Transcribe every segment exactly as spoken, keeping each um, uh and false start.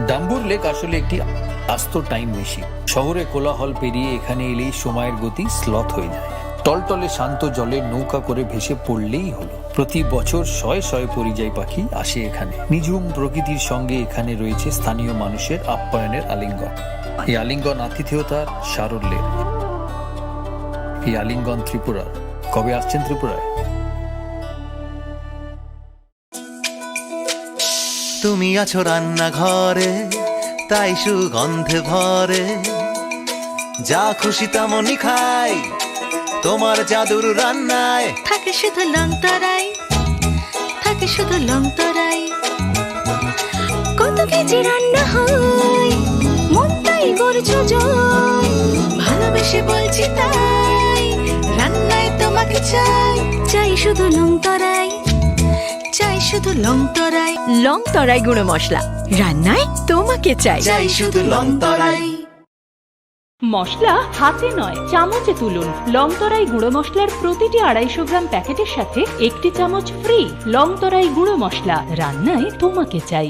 ডাম্বুর লেক আসলে একটি আস্ত টাইম মেশিন। শহরে কোলাহল পেরিয়ে এখানে এলেই সময়ের গতি স্লথ হয়ে যায়। টলটলে শান্ত জলে নৌকা করে ভেসে পড়লেই হলো। প্রতি বছর শয়ে শয়ে পরিযায়ী পাখি আসে এখানে। নিঝুম প্রকৃতির সঙ্গে এখানে রয়েছে স্থানীয় মানুষের আপ্যায়নের আলিঙ্গন। এই আলিঙ্গন আতিথেয়তার সারল্যের। এই আলিঙ্গন ত্রিপুরার। কবে আসছেন ত্রিপুরায়? তুমি আছো রান্নাঘরে, তাই সুগন্ধে ভরে। যা খুশি তেমনই খাই, তোমার জাদুর রান্নায়। থাকে শুধু লংতরাই, থাকে শুধু লংতরাই। কত কেজি রান্না হয়, মনটাই করছো জয়। ভালোবেসে বলছি তাই, রান্নায় তোমাকে চাই। চাই শুধু লংতরাই, চাই শুধু লংতরাই। লংতরাই গুঁড়ো মশলা, রান্নায় তোমাকে চাই। চাই শুধু লংতরাই। মশলা হাতে নয়, চামচে তুলুন। লংতরাই গুঁড়ো মশলার প্রতিটি আড়াইশো গ্রাম প্যাকেটের সাথে একটি চামচ ফ্রি। লংতরাই গুঁড়ো মশলা, রান্নায় তোমাকে চাই।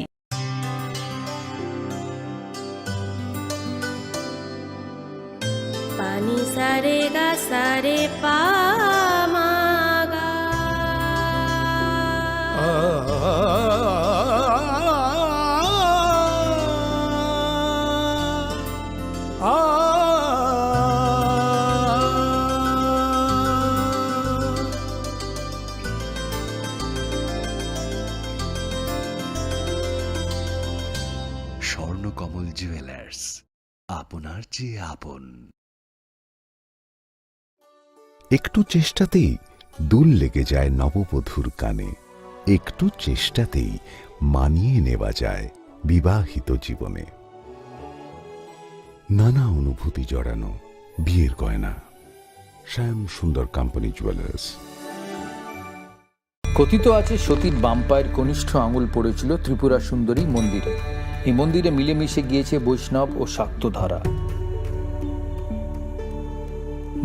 Pani sa re ga sa re pa ma ga. Swarnakamal jewellers, আপনার চেয়ে আপন। একটু চেষ্টাতেই দুল লেগে যায় নববধূর কানে, একটু চেষ্টাতেই মানিয়ে নেওয়া যায় বিবাহিত জীবনে। নানা অনুভূতি জড়ানো বিয়ের গয়না। শ্যাম সুন্দর কোম্পানি জুয়েলার্স। কথিত আছে, সতীর বাম পায়ের কনিষ্ঠ আঙুল পড়েছিল ত্রিপুরা সুন্দরী মন্দিরে। এই মন্দিরে মিলেমিশে গিয়েছে বৈষ্ণব ও শাক্ত ধারা।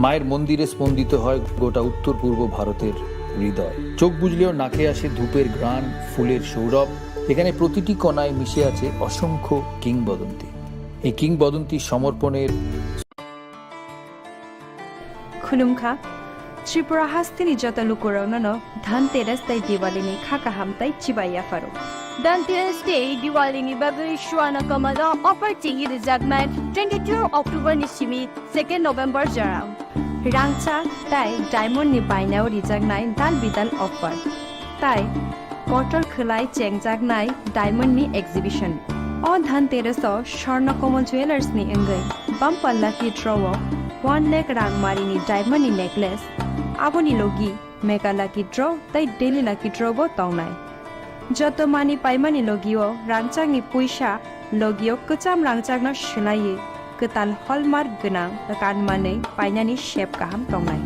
মায়ের মন্দিরে স্পন্দিত হয় গোটা উত্তর পূর্ব ভারতের হৃদয়। চোখ বুজলেও নাকে আসে ধূপের ঘ্রাণ, ফুলের সৌরভ। এখানে প্রতিটি কণায় মিশে আছে অসংখ্য কিংবদন্তি। এই কিংবদন্তি সমর্পণের Khulumkha, Tripura hasteni joto lukurokno no Dhanteras tei Diwali ni kha kaham tei chibai yapharo. Dhanteras tei Diwali ni bagwi Swarna Kamal o offer chengwi rijaknai twenty-two October ni simi second November jora. Rangchak tei diamond ni bainao rijaknai dal bidal offer. Tai kotor khwlai chengjaknai diamond ni exhibition. O Dhanteras o Swarna Kamal Jewellers ni wngwi bumper lucky draw o one lakh rang mari ni diamond ni necklace, aboni logi mega lucky draw tei daily lucky draw bo tongnai. Joto mani paimani logi o rangchak ni puisa logi o kwcham rangchak no swlaiwi kwtal hallmark gwnang kan manwi painani sep kaham tongnai.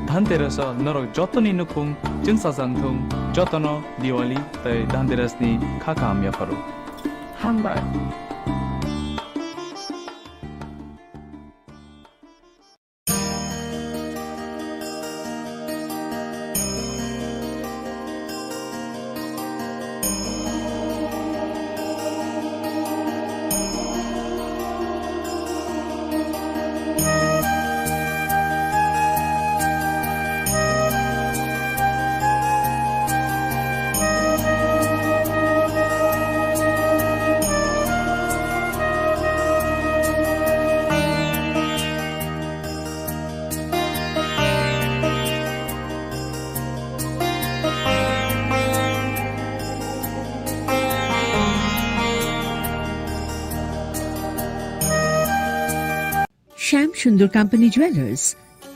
Dhanteras o norok jotoni nukhung chwngsajak thung, jotono Diwali tei Dhanteras ni kha kaham yapharo. Hambai. Shyam Sundar Company Jewellers,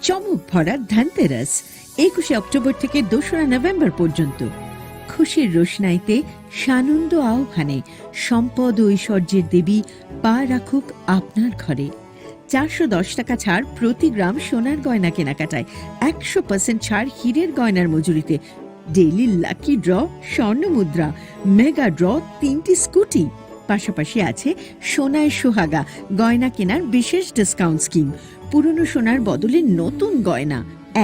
চমক ভরা ধনতেরাস, একুশে অক্টোবর থেকে দোসরা নভেম্বর পর্যন্ত। খুশির রোশনাইতে সানন্দ আহ্বানে সম্পদ ও ঐশ্বর্যের দেবী পা রাখুক আপনার ঘরে। চারশো দশ টাকা ছাড় প্রতি গ্রাম সোনার গয়না কেনাকাটায়, একশো পার্সেন্ট ছাড় হীরের গয়নার মজুরিতে, ডেইলি লাকি ড্র, স্বর্ণ মুদ্রা, মেগা ড্র, তিনটি স্কুটি। পাশাপাশি আছে সোনায় সোহাগা গয়না কেনার বিশেষ ডিসকাউন্ট স্কিম। পুরনো সোনার বদলে নতুন গয়না,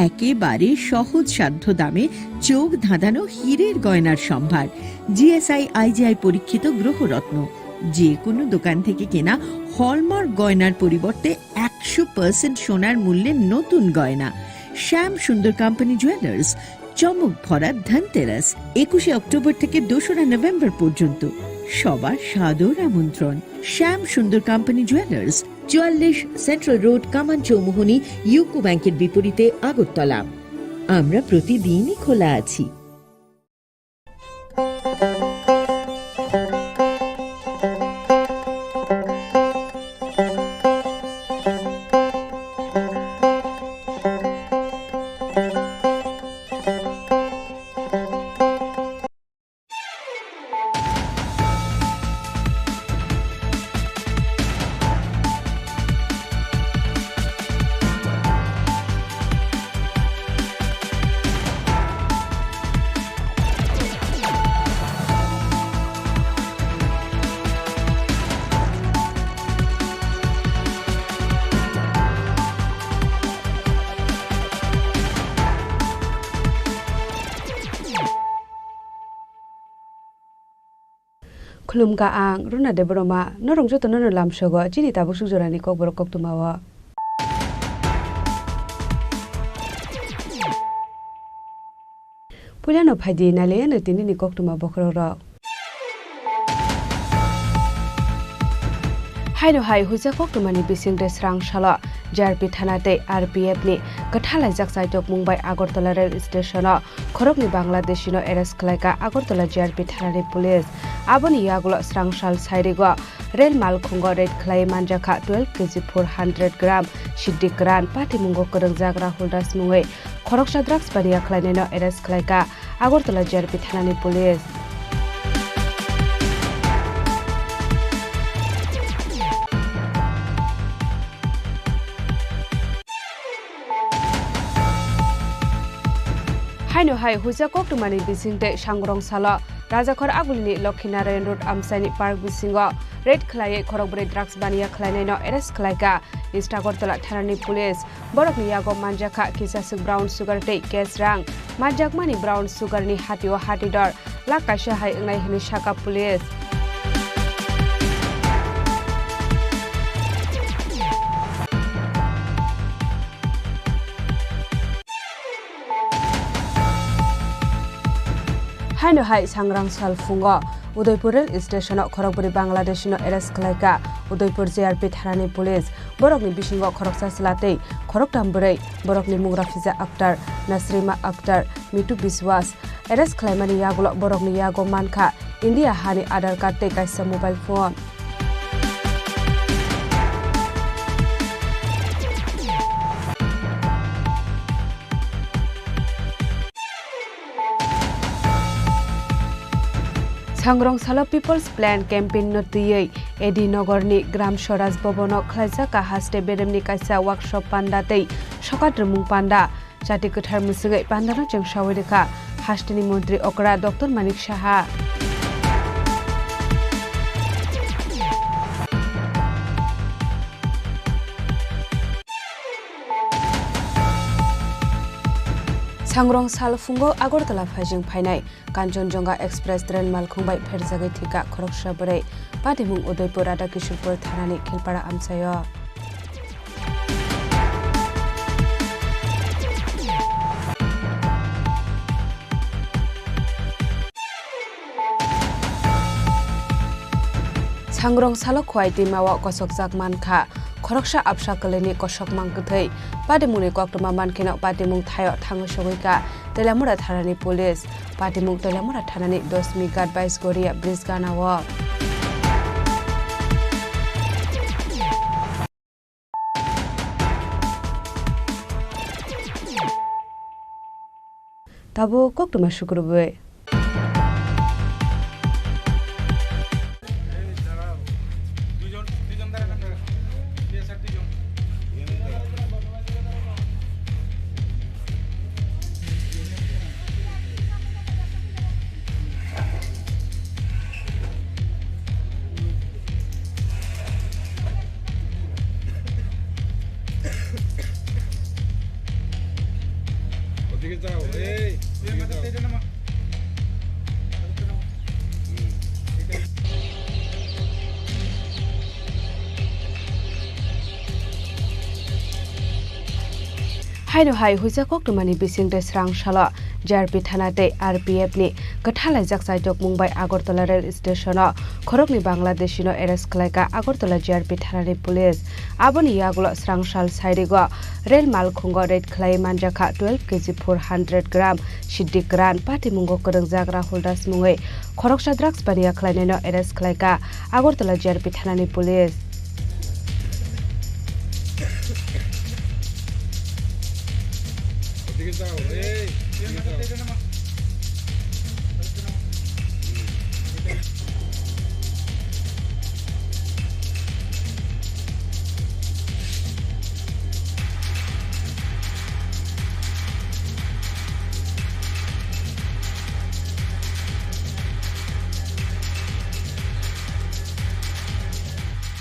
একেবারে সহজসাধ্য দামে চোখ ধাঁধানো হীরের গয়নার সম্ভার। জিএসআই আইজিআই পরীক্ষিত গ্রহরত্ন। যে কোনো দোকান থেকে কেনা হলমার্ক গয়নার পরিবর্তে একশো পার্সেন্ট সোনার মূল্যে নতুন গয়না। শ্যাম সুন্দর কোম্পানি জুয়েলার্স, চমক ভরা ধনতেরাস, একুশে অক্টোবর থেকে দোসরা নভেম্বর পর্যন্ত। সবার সাদর আমন্ত্রণ। শ্যাম সুন্দর কোম্পানি জুয়েলার্স, চুয়াল্লিশ সেন্ট্রাল রোড, কামান চৌমুহনী, ইউকো ব্যাংকের বিপরীতে, আগরতলা। আমরা প্রতিদিনই খোলা আছি। Khulumkha ang Runa Debbarma, norok jotono no lamsogo chini tabuk suk jorani kokborok koktwmao. Puilano phaidi nailaiya no tinini koktwma bokhorokrok. Haino hai huijak koktwmani bisingtwi srang salo J R P thana tei R P F ni kwthalaijak chaitokmung bai Agartala rail station o khoroknwi Bangladeshi no arrest khlaikha Agartala J R P thanani police. Aboni yagulo srang sal sairigo rail malkhungo raid khlaiwi manjakha twelve K G four hundred gram siddi kwran, patimungo kwrwngjak Rahul Das mungwi khoroksa drugs baniya khlainaino arrest khlaikha Agartala J R P thanani police. Haino hai huijak koktwmani bisingtwi sangrong salo Rajakhor Agulini Lokhinarayan Road amchaini park bisingo raid khlaiwi khorokbrwi drugs baniya khlainaino arrest khlaikha East Agartala thanani police. Borokni yago manjakha kisaswk brown sugar tei cash rang. Manjakmani brown sugar ni hatio hatidor lakh kaisa hai wngnai hwnwi sakha police. Haino hai sangrang sal phungo Udaipur rail station o khorokbrwi Bangladeshi no arrest khlaikha Udaipur J R P thanani police. Borokni bisingo khoroksa chwla tei khoroktham bwrwi. Borokni mung Rafiza Akhtar, Nasrima Akhtar, Mitu Biswas. Arrest khlaimani yagulo borokni yago mankha India hani Aadhaar card tei kaisa mobile phone. Sangrong salo People's Plan campaign no twiwi A D Nogor ni Gram Swaraj Bhavan o khlaijak haste beremni kaisa workshop panda tei sokat rwmung panda. Chati kwthar mwswgwi pandano chengsawi rwkha hasteni montri okra Doctor Manik Saha. Sangrong sal phungo Agartala phaijing phainai Kanchanjunga Express train malkhung bai pherjagwi thwikha khoroksa bwrwi. Patimung Udaipur Radhakishorpur thanani Khilpara amchaio. Sangrong salo Khowai twimao kosokjak mankha khoroksa absa kwlwini kosokma kwthwi. Patimungni koktwma mankheno patimung thaio thangwi sogwikha Teliamura thanani police. Patimung Teliamura thanani Dosmi Ghat Baisgoria bridge ganao. Tabuk koktwma sukrubwi. Odige jao, ei, odige jao. Haino hai huisa koktwmani bisingtwi srang salo G R P thana tei R P F ni kwthalaijak chaitokmung bai Agartala rail station o khoroknwi Bangladeshi no arrest khlaikha Agartala G R P thanani police. Aboni yagulo srang sal sairigo rail malkhungo raid khlaiwi manjakha twelve K G four hundred gram siddi kwran patimungo kwrwngjak Rahul Das mungwi khoroksa drugs baniya khlainaino arrest khlaikha Agartala G R P thanani police.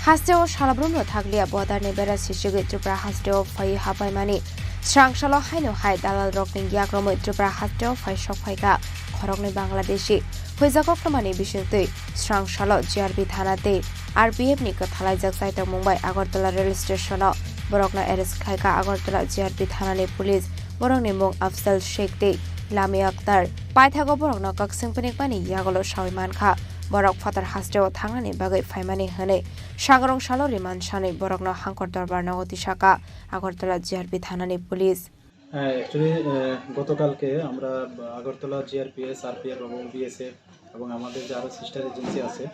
Hasteo salabrumno thakliya border ni bera sichigwi Tripura hasteo phaiwi hapaimani. Srang salo haino hai dalal rokni yakromwi Tripura hasteo phai sok phaikha khoroknwi Bangladeshi. Huijak koktwmani bisingtwi srang salo G R P thana tei R P F ni kwthalaijak chaitokmung bai Agartala rail station o borokno arrest khlaikha Agartala G R P thanani police. Borokni mung Afzal Sheikh tei Lami Akhtar. Paithago borokno kaksing pinikmani yagulo sawi mankha. Borok phatar hasteo thangnani bagwi phaimani hwnwi sangrong salo remand sanwi borokno hangkor dorbar nogo tisakha Agartala G R P thanani police. হ্যাঁ, actually, আহ, গতকালকে আমরা Agartala GRPS, RPF এবং বিএসএফ এবং আমাদের যে আরও sister agency আছে,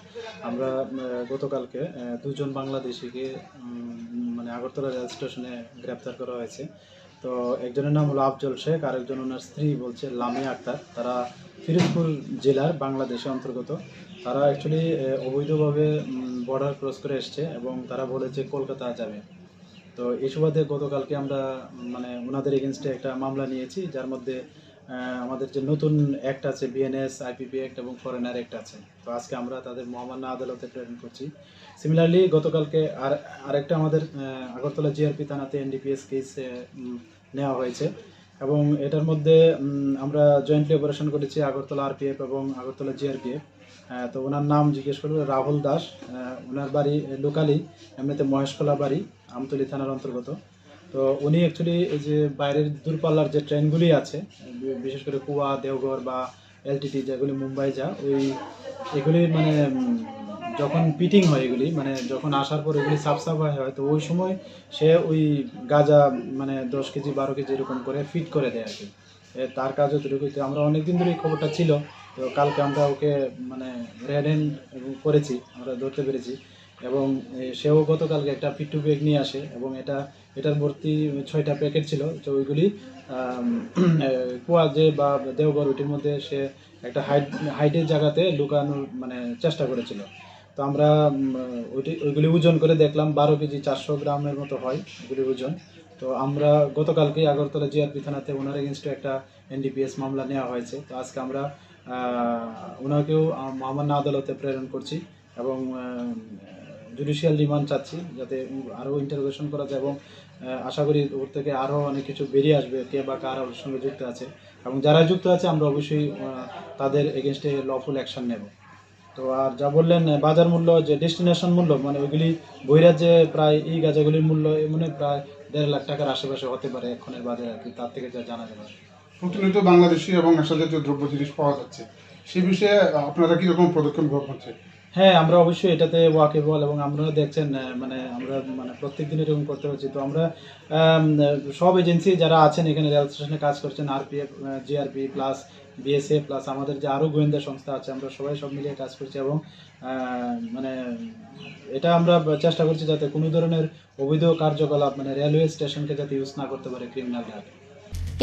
আমরা, আহ, গতকালকে, আহ, দুজন বাংলাদেশিকে, উম, মানে, আগরতলা রেল স্টেশনে গ্রেপ্তার করা হয়েছে। তো একজনের নাম হলো আফজল শেখ, আরেকজন ওনার স্ত্রী বলছে লামিয়া আক্তার। তারা ফিরোজপুর জেলার, বাংলাদেশের অন্তর্গত। তারা actually, আহ, অবৈধভাবে, উম, বর্ডার ক্রস করে এসছে এবং তারা বলেছে কলকাতা যাবে। তো এই সুবাদে গতকালকে আমরা, উম, মানে, ওনাদের এগেইনস্টে একটা মামলা নিয়েছি, যার মধ্যে, আহ, আমাদের যে নতুন অ্যাক্ট আছে, বিএনএস, আইপিপি অ্যাক্ট এবং ফরেনার অ্যাক্ট আছে। তো আজকে আমরা তাদের মহামান্য আদালতে প্রেরণ করছি। সিমিলারলি গতকালকে আর, আরেকটা আমাদের, আহ, আগরতলা জিআরপি থানাতে এনডিপিএস কেস, আহ, উম, নেওয়া হয়েছে এবং এটার মধ্যে, উম, আমরা জয়েন্টলি অপারেশন করেছি আগরতলা আরপিএফ এবং আগরতলা জিআরপিএফ। আহ, তো ওনার নাম জিজ্ঞেস করলে রাহুল দাস, আহ, ওনার বাড়ি লোকালি, এমনিতে মহেশখোলা বাড়ি, আমতলী থানার অন্তর্গত। তো উনি অ্যাকচুয়ালি এই যে বাইরের দূরপাল্লার যে ট্রেনগুলি আছে, বি-, বিশেষ করে কুয়া, দেওঘর বা এলটিটি যেগুলি মুম্বাই যা, ওই এগুলি মানে, উম, যখন পিটিং হয় এগুলি, মানে যখন আসার পর এগুলি সাফ সাফাই হয়, তো ওই সময় সে ওই গাঁজা মানে দশ কেজি, বারো কেজি এরকম করে ফিট করে দেয় আর কি। এ, তার কাজ অতটুকুই। তো আমরা অনেকদিন ধরে এই খবরটা ছিল, তো কালকে আমরা ওকে মানে রেড হ্যান্ড করেছি, আমরা ধরতে পেরেছি। এবং, এ, সেও গতকালকে একটা পিট্টু ব্যাগ নিয়ে আসে এবং এটা, এটার ভর্তি ছয়টা প্যাকেট ছিল। তো ওইগুলি, আম, এ, কুয়াজে বা দেওঘর ওইটির মধ্যে সে একটা হাইড-, হাইডের জায়গাতে লুকানোর মানে চেষ্টা করেছিল। তো আমরা, উম, ওইটি, ওইগুলি ওজন করে দেখলাম বারো কেজি চারশো গ্রামের মতো হয় ওগুলি ওজন। তো আমরা গতকালকেই আগরতলা জিআরপি থানাতে ওনার এগেনস্টে একটা এনডিপিএস মামলা নেওয়া হয়েছে। তো আজকে আমরা, আহ, ওনাকেও, আহ, মহামান্য আদালতে প্রেরণ করছি এবং, আহ, জুডিশিয়াল রিমান্ড চাচ্ছি, যাতে আরও ইন্টারোগেশন করা যায় এবং, আহ, আশা করি ওর থেকে আরও অনেক কিছু বেরিয়ে আসবে, কে বা কারা ওর সঙ্গে যুক্ত আছে। এবং যারা যুক্ত আছে, আমরা অবশ্যই, আহ, তাদের এগেনস্টে লফুল অ্যাকশন নেব। তো আর যা বললেন, আহ, বাজার মূল্য, যে ডেস্টিনেশন মূল্য, মানে ওইগুলি বহিরাজ্যে প্রায় এই গাঁজাগুলির মূল্য, এ, মানে প্রায় দেড় লাখ টাকার আশেপাশে হতে পারে এখনের বাজারে আর কি, তার থেকে যা জানা যাবে। প্রতিনিয়ত বাংলাদেশি এবং নেশাজাতীয় দ্রব্য জিনিস পাওয়া যাচ্ছে, সে বিষয়ে আপনারা কীরকম পদক্ষেপ গ্রহণ করছেন? হ্যাঁ, আমরা অবশ্যই এটাতে ওয়াকিবহাল এবং আপনারা দেখছেন, আহ, মানে আমরা মানে প্রত্যেক দিন এরকম করতে হচ্ছে। তো আমরা, আম, সব এজেন্সি যারা আছেন এখানে রেল স্টেশনে কাজ করছেন, আরপিএফ, আহ, জিআরপি প্লাস বিএসএফ প্লাস আমাদের যে আরও গোয়েন্দা সংস্থা আছে, আমরা সবাই সব মিলিয়ে কাজ করছি এবং, আহ, মানে এটা আমরা চেষ্টা করছি যাতে কোনো ধরনের অবৈধ কার্যকলাপ মানে রেলওয়ে স্টেশনকে যাতে ইউজ না করতে পারে ক্রিমিনালরা।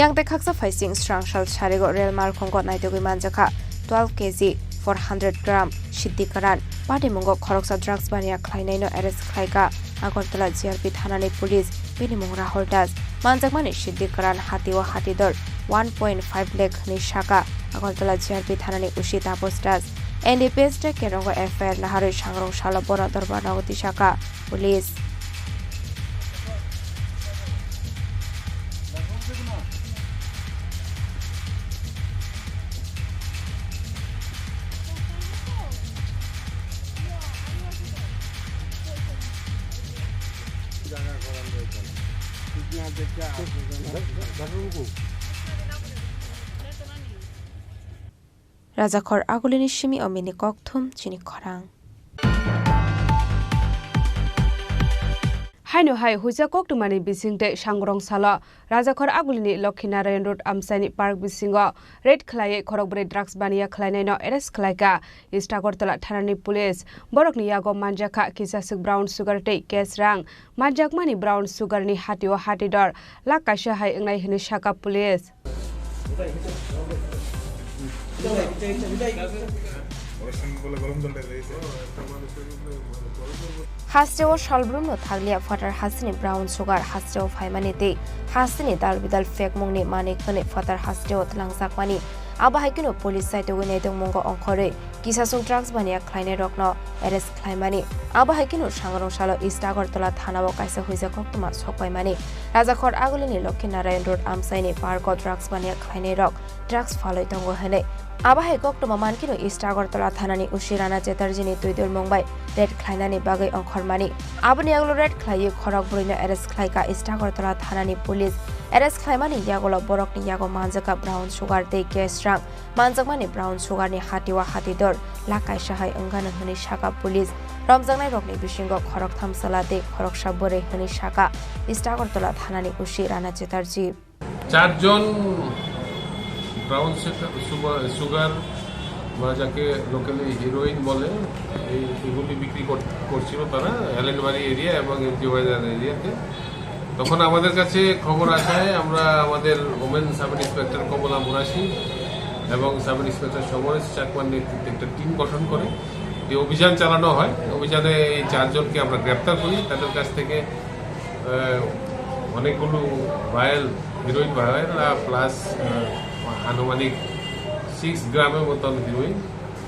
Yang tei khaksa phaising srang sal sarigo rel malkhungo naitugwi manjakha twelve K G four hundred gram siddi kwran patimungo khoroksa drugs baniya khlainaino arrest khlaikha Agartala G R P thanani police, bini mung Rahul Das. Manjakmani siddi kwran hatio hatidor one point five lakh hwnwi sakha Agartala G R P thanani O C Taposh Das. N D P S tei Kerongo F I R naharwi sangrong salo bono dorbar nogo tisakha police. Rajakhor Agulini simi omini kokthum chini khorang. Haino hai huisa koktwmani bisingtwi sangrong salo Rajakhor Agulini Lokhi Narayan Road amchaini park bisingo raid khlaiwi khorokbrwi drugs baniya khlainaino arrest khlaikha East Agartala thanani police. Borokni yago manjakha kisaswk brown sugar tei cash rang. Manjakmani brown sugar ni hatio hatidor lakh kaisa hai wngnai hwnwi sakha police. Hasteo salbrumno thanglia phatar hasteni brown sugar hasteo phaimani tei hasteni dal bidal phekmungni manwi khwnwi phatar hasteo twlangjakmani. Abo hai kheno police saitogwi naitongmungo ongkhorwi kisaswk drugs baniya khlainairokno arrest khlaimani. Abo hai kheno sangrong salo East Agartala thanao kaisa huija koktwma sokpaimani. Rajakhor Agulini Lokhi Narayan Road amchaini parko drugs baniya khlainairok drugs phalwi tongo hwnwi. Abo hai koktwma mankheno East Agartala thanani O C Rana Chatterjee ni twidulmung bai raid khlainani bagwi ongkhormani. Aboni yagulo raid khlaiwi khorok bwrwino arrest khlaikha East Agartala thanani police. Arrest khlaimani yagulo borokni yago manjakha brown sugar tei cash rang. Manjakmani brown sugar ni hatio hatidor lakh kaisa hai wngano hwnwi sakha police. Romjaknairokni bisingo khoroktham chwla tei khoroksa bwrwi hwnwi sakha East Agartala thanani O C Rana Chatterjee. চারজন brown sugar, sugar বা যাকে locally heroine বলে, এই এগুলি বিক্রি কর-, করছিল তারা হেলেনবাড়ি এরিয়া এবং এমজি বাজার এরিয়াতে। তখন আমাদের কাছে খবর আসায় আমরা আমাদের ওমেন সাব ইন্সপেক্টর কমলা মুরাশি এবং সাব ইন্সপেক্টর সমরেশ চাকমার নেতৃত্বে একটা টিম গঠন করে যে অভিযান চালানো হয়। অভিযানে এই চারজনকে আমরা গ্রেপ্তার করি। তাদের কাছ থেকে, আহ, অনেকগুলো ভায়েল, হিরোইন ভায়েল, আহ, প্লাস, আহ, আনুমানিক সিক্স গ্রামের মতন হিরোইন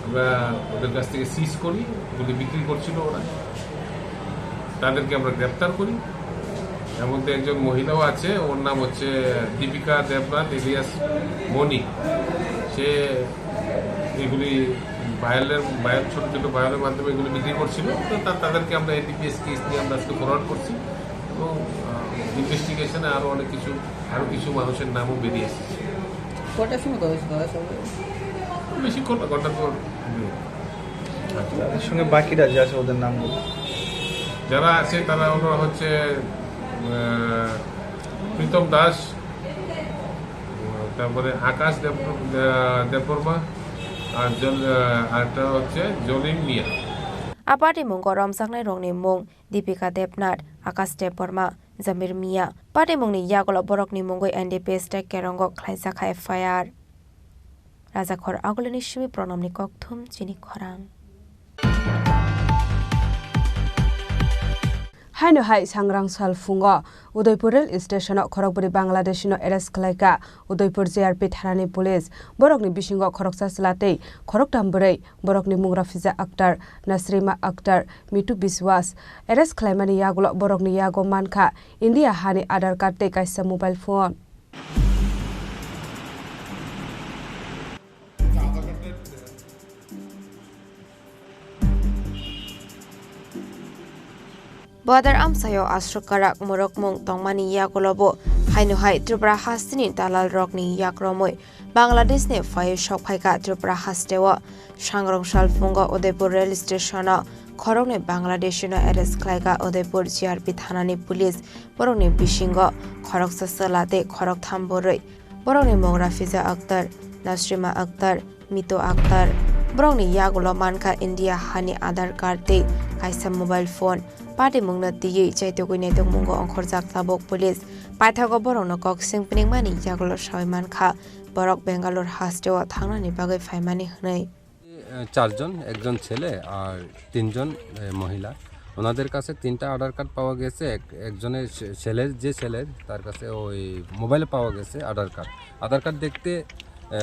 আমরা ওদের কাছ থেকে সিজ করি, ওগুলি বিক্রি করছিল ওরা। তাদেরকে আমরা গ্রেপ্তার করি। এর মধ্যে একজন মহিলাও আছে, ওর নাম হচ্ছে দীপিকা দেবনাথ এলিয়াস মণি। সে এগুলি ভায়েলের, ভায়েল, ছোট ছোট ভায়েলের মাধ্যমে এগুলি বিক্রি করছিল। তো তা-, তাদেরকে আমরা এনডিপিএস কেস নিয়ে আমরা আজকে ফরওয়ার্ড করছি এবং, আহ, ইনভেস্টিগেশনে আরও অনেক কিছু, আরও কিছু মানুষের নামও বেরিয়ে এসেছে। কটার সময় হয়েছে দাদা সবাই? বেশিক্ষণ না, ঘন্টার পর। তাদের সঙ্গে বাকিরা যে আছে ওদের নামগুলো? যারা আছে তারা হলো হচ্ছে, আহ, প্রীতম দাস, তারপরে আকাশ দেব-, আহ, দেববর্মা, আর জল-, আহ, আরেকটা হচ্ছে জলিম মিয়া। A patimungo romjaknairokni mung Dipika Debnath, Akash Debbarma, Jamir Miya. Patimungni yagulo borokni mungwi N D P S tei Kerongo khlaijakha F I R. Rajakhor Agulini simi Pranamni kokthum chini khorang. Haino hai sangrang sal phungo Udaipur rail station o khorokbwrwi Bangladeshino arrest khlaikha Udaipur J R P thanani police. Borokni bisingo khoroksa chwla tei khoroktham bwrwi. Borokni mung Rafiza Akhtar, Nasrima Akhtar, Mitu Biswas. Arrest khlaimani yagulo borokni yago mankha India hani Aadhaar card tei kaisa mobile phone. Border amchaio aswk kwrak mwrwkmung tongmani yagulobo haino hai Tripura hasteni dalalrokni yakromwi Bangladeshni phaiwi sokphaikha Tripura hasteo. Sangrong salphungo Udaipur rail stationo khoroknwi Bangladeshino arrest khlaikha Udaipur G R P thanani police. Borokni bisingo khoroksa chwla tei khoroktham bwrwi. Borokni mung Rafiza Akhtar, Nasrima Akhtar, Mitu Akhtar. Borokni yagulo mankha India hani Aadhaar card tei kaisa mobile phone. Patimungno twiwi chaitugwi naitokmungo ongkhorjak tabuk police. Paithago borokno kok seng phunukmani yagulo sawi mankha borok Bangalore hasteo thangnani bagwi phaimani hwnwi. এ, চারজন, একজন ছেলে আর তিনজন, এ, মহিলা। ওনাদের কাছে তিনটা আধার কার্ড পাওয়া গেছে। এক-, একজনের ছে-, ছেলের, যে ছেলের, তার কাছে ওই মোবাইলে পাওয়া গেছে আধার কার্ড। আধার কার্ড দেখতে, এ,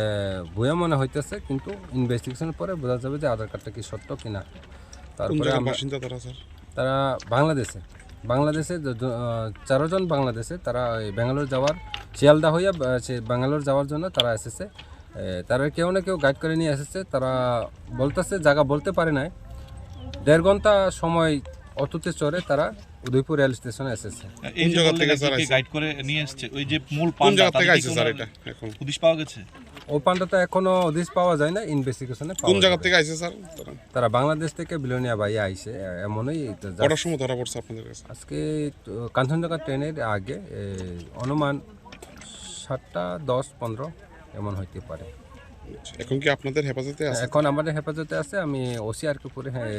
ভুয়া মনে হইতেছে, কিন্তু ইনভেস্টিগেশনের পরে বোঝা যাবে যে আধার কার্ডটা কি সত্য কি না। কোন তারপরে জায়গার আমরা বাসিন্দা তারা, স্যার? তারা বাংলাদেশে, বাংলাদেশে য-, য-, আহ, চারজন বাংলাদেশে, তারা ওই ব্যাঙ্গালোর যাওয়ার, শিয়ালদা হইয়া, আহ, সে ব্যাঙ্গালোর যাওয়ার জন্য তারা এসেছে। এ, তারা কেউ না কেউ গাইড করে নিয়ে এসেছে। তারা বলতেছে, জায়গা বলতে পারে নাই। দেড় ঘন্টা সময় অটোতে চড়ে তারা উদয়পুর রেল স্টেশনে এসেছে। এই কোন যে জায়গা বললেন থেকে, একজনকে স্যার, আইছে? গাইড করে নিয়ে এসছে, ওই যে মূল কোন পান্ডা, জায়গা তাদের থেকে কি আইছে, কোনো স্যার, এটা এখন? হদিশ পাওয়া গেছে? ও পান্ডাটা এখনো হদিশ পাওয়া যায় না, ইনভেস্টিগেশনে পাওয়া কোন জায়গা যাবে। থেকে আইছে, স্যার, তারা? তারা বাংলাদেশ থেকে বিলোনিয়া বাইয়া আইছে, এ-, এমনই তো just কটার সময় ধরা পড়ছে আপনাদের কাছে? আজকে তো কাঞ্চনজঙ্ঘা ট্রেনের আগে, এ, অনুমান সাতটা দশ পনেরো এমন হইতে পারে। আচ্ছা, এখন কি আপনাদের হেফাজতে আছে? এখন আমাদের হেফাজতে আছে, আমি ওসি আরকিপুরে, হ্যাঁ,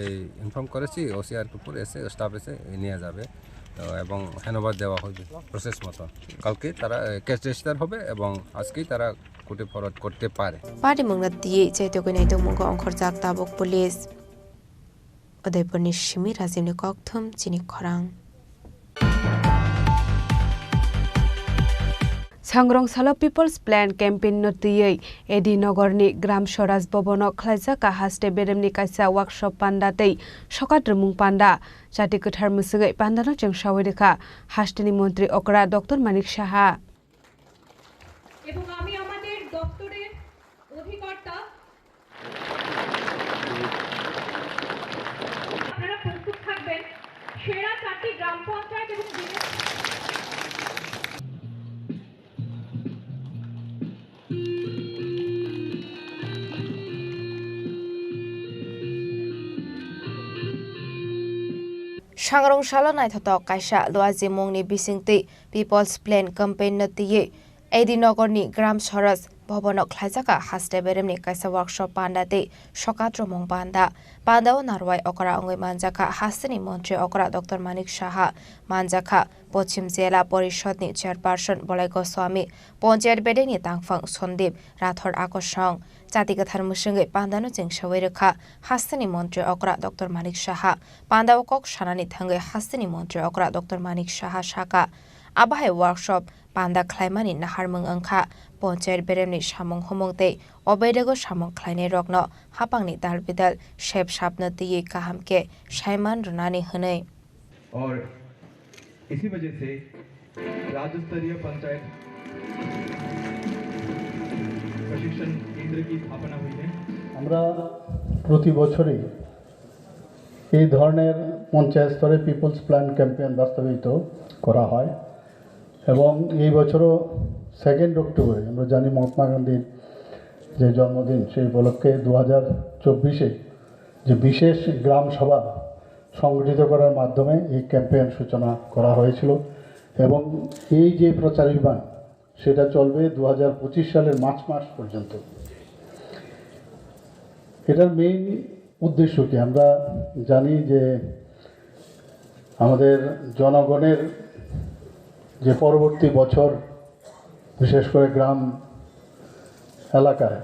ইনফর্ম করেছি, ওসি আরকিপুর এসে, স্টাফ এসে নিয়ে যাবে, তো, এবং হ্যান্ডওভার দেওয়া হবে প্রসেস মতো। কালকে তারা, এ, কেস রেজিস্টার হবে এবং আজকেই তারা কোর্টে ফরওয়ার্ড করতে পারে। Party mungna tiywi chaitogwi naitokmungo ongkhorjak tabuk police. Udaipurni simi Rajibni kokthum chini khorang. Sangrong salo People's Plan campaign no twiwi A D Nogor ni Gram Swaraj Bhavan o khlaijak a haste beremni kaisa workshop panda tei sokat rwmung panda. Chati kwthar mwswgwi panda no chwngsawi rwkha haste ni montri okra Doctor Manik Saha. এবং আমি আমাদের দপ্তরের অধিকর্তা আপনারা প্রস্তুত থাকবেন সেরা চারটি গ্রাম পঞ্চায়েত এবং বিলেজ Sangrong salo naithotok kaisa Luaji mungni bisingtwi People's Plan campaign no twiwi A D Nogor ni Gram Swaraj Bhavan o khlaijak a haste beremni kaisa workshop panda tei sokat rwmung panda. Panda o narwai okra wngwi manjakha hasteni montri okra Doctor Manik Saha, manjakha Pochim Jela Porishod ni chairperson Bolai Goswami, ponchayat bedekni tangphang Sandip Rathor Akosong. Chati kwthar mwswngwi panda no chwngsawi rwkha hasteni montri okra Doctor Manik Saha. Panda o kok sanani thangwi hasteni montri okra Doctor Manik Saha sakha, abo hai workshop panda khlaimani naharmung wngkha ponchayat beremni samung humung tei o bedego samung khlainai rokno hapangni dal bidal sep sapno twiwi kaham khe saiman rwnani hwnwi. और इसी वजह से राज्य स्तरीय पंचायत प्रशिक्षण केंद्र की स्थापना हुई है। আমরা প্রতি বছরই এই ধরনের পঞ্চায়েত স্তরে পিপলস প্ল্যান ক্যাম্পেইন বাস্তবায়িত করা হয় এবং এই বছরও সেকেন্ড অক্টোবরে আমরা জানি মহাত্মা গান্ধীর যে জন্মদিন, সেই উপলক্ষে দু হাজার চব্বিশে যে বিশেষ গ্রাম সভা সংগঠিত করার মাধ্যমে এই ক্যাম্পেইন সূচনা করা হয়েছিল এবং এই যে প্রচারাভিযান সেটা চলবে দু হাজার পঁচিশ সালের মার্চ মাস পর্যন্ত। এটার মেইন উদ্দেশ্য কি? আমরা জানি যে আমাদের জনগণের যে পরবর্তী বছর, বিশেষ করে গ্রাম এলাকায়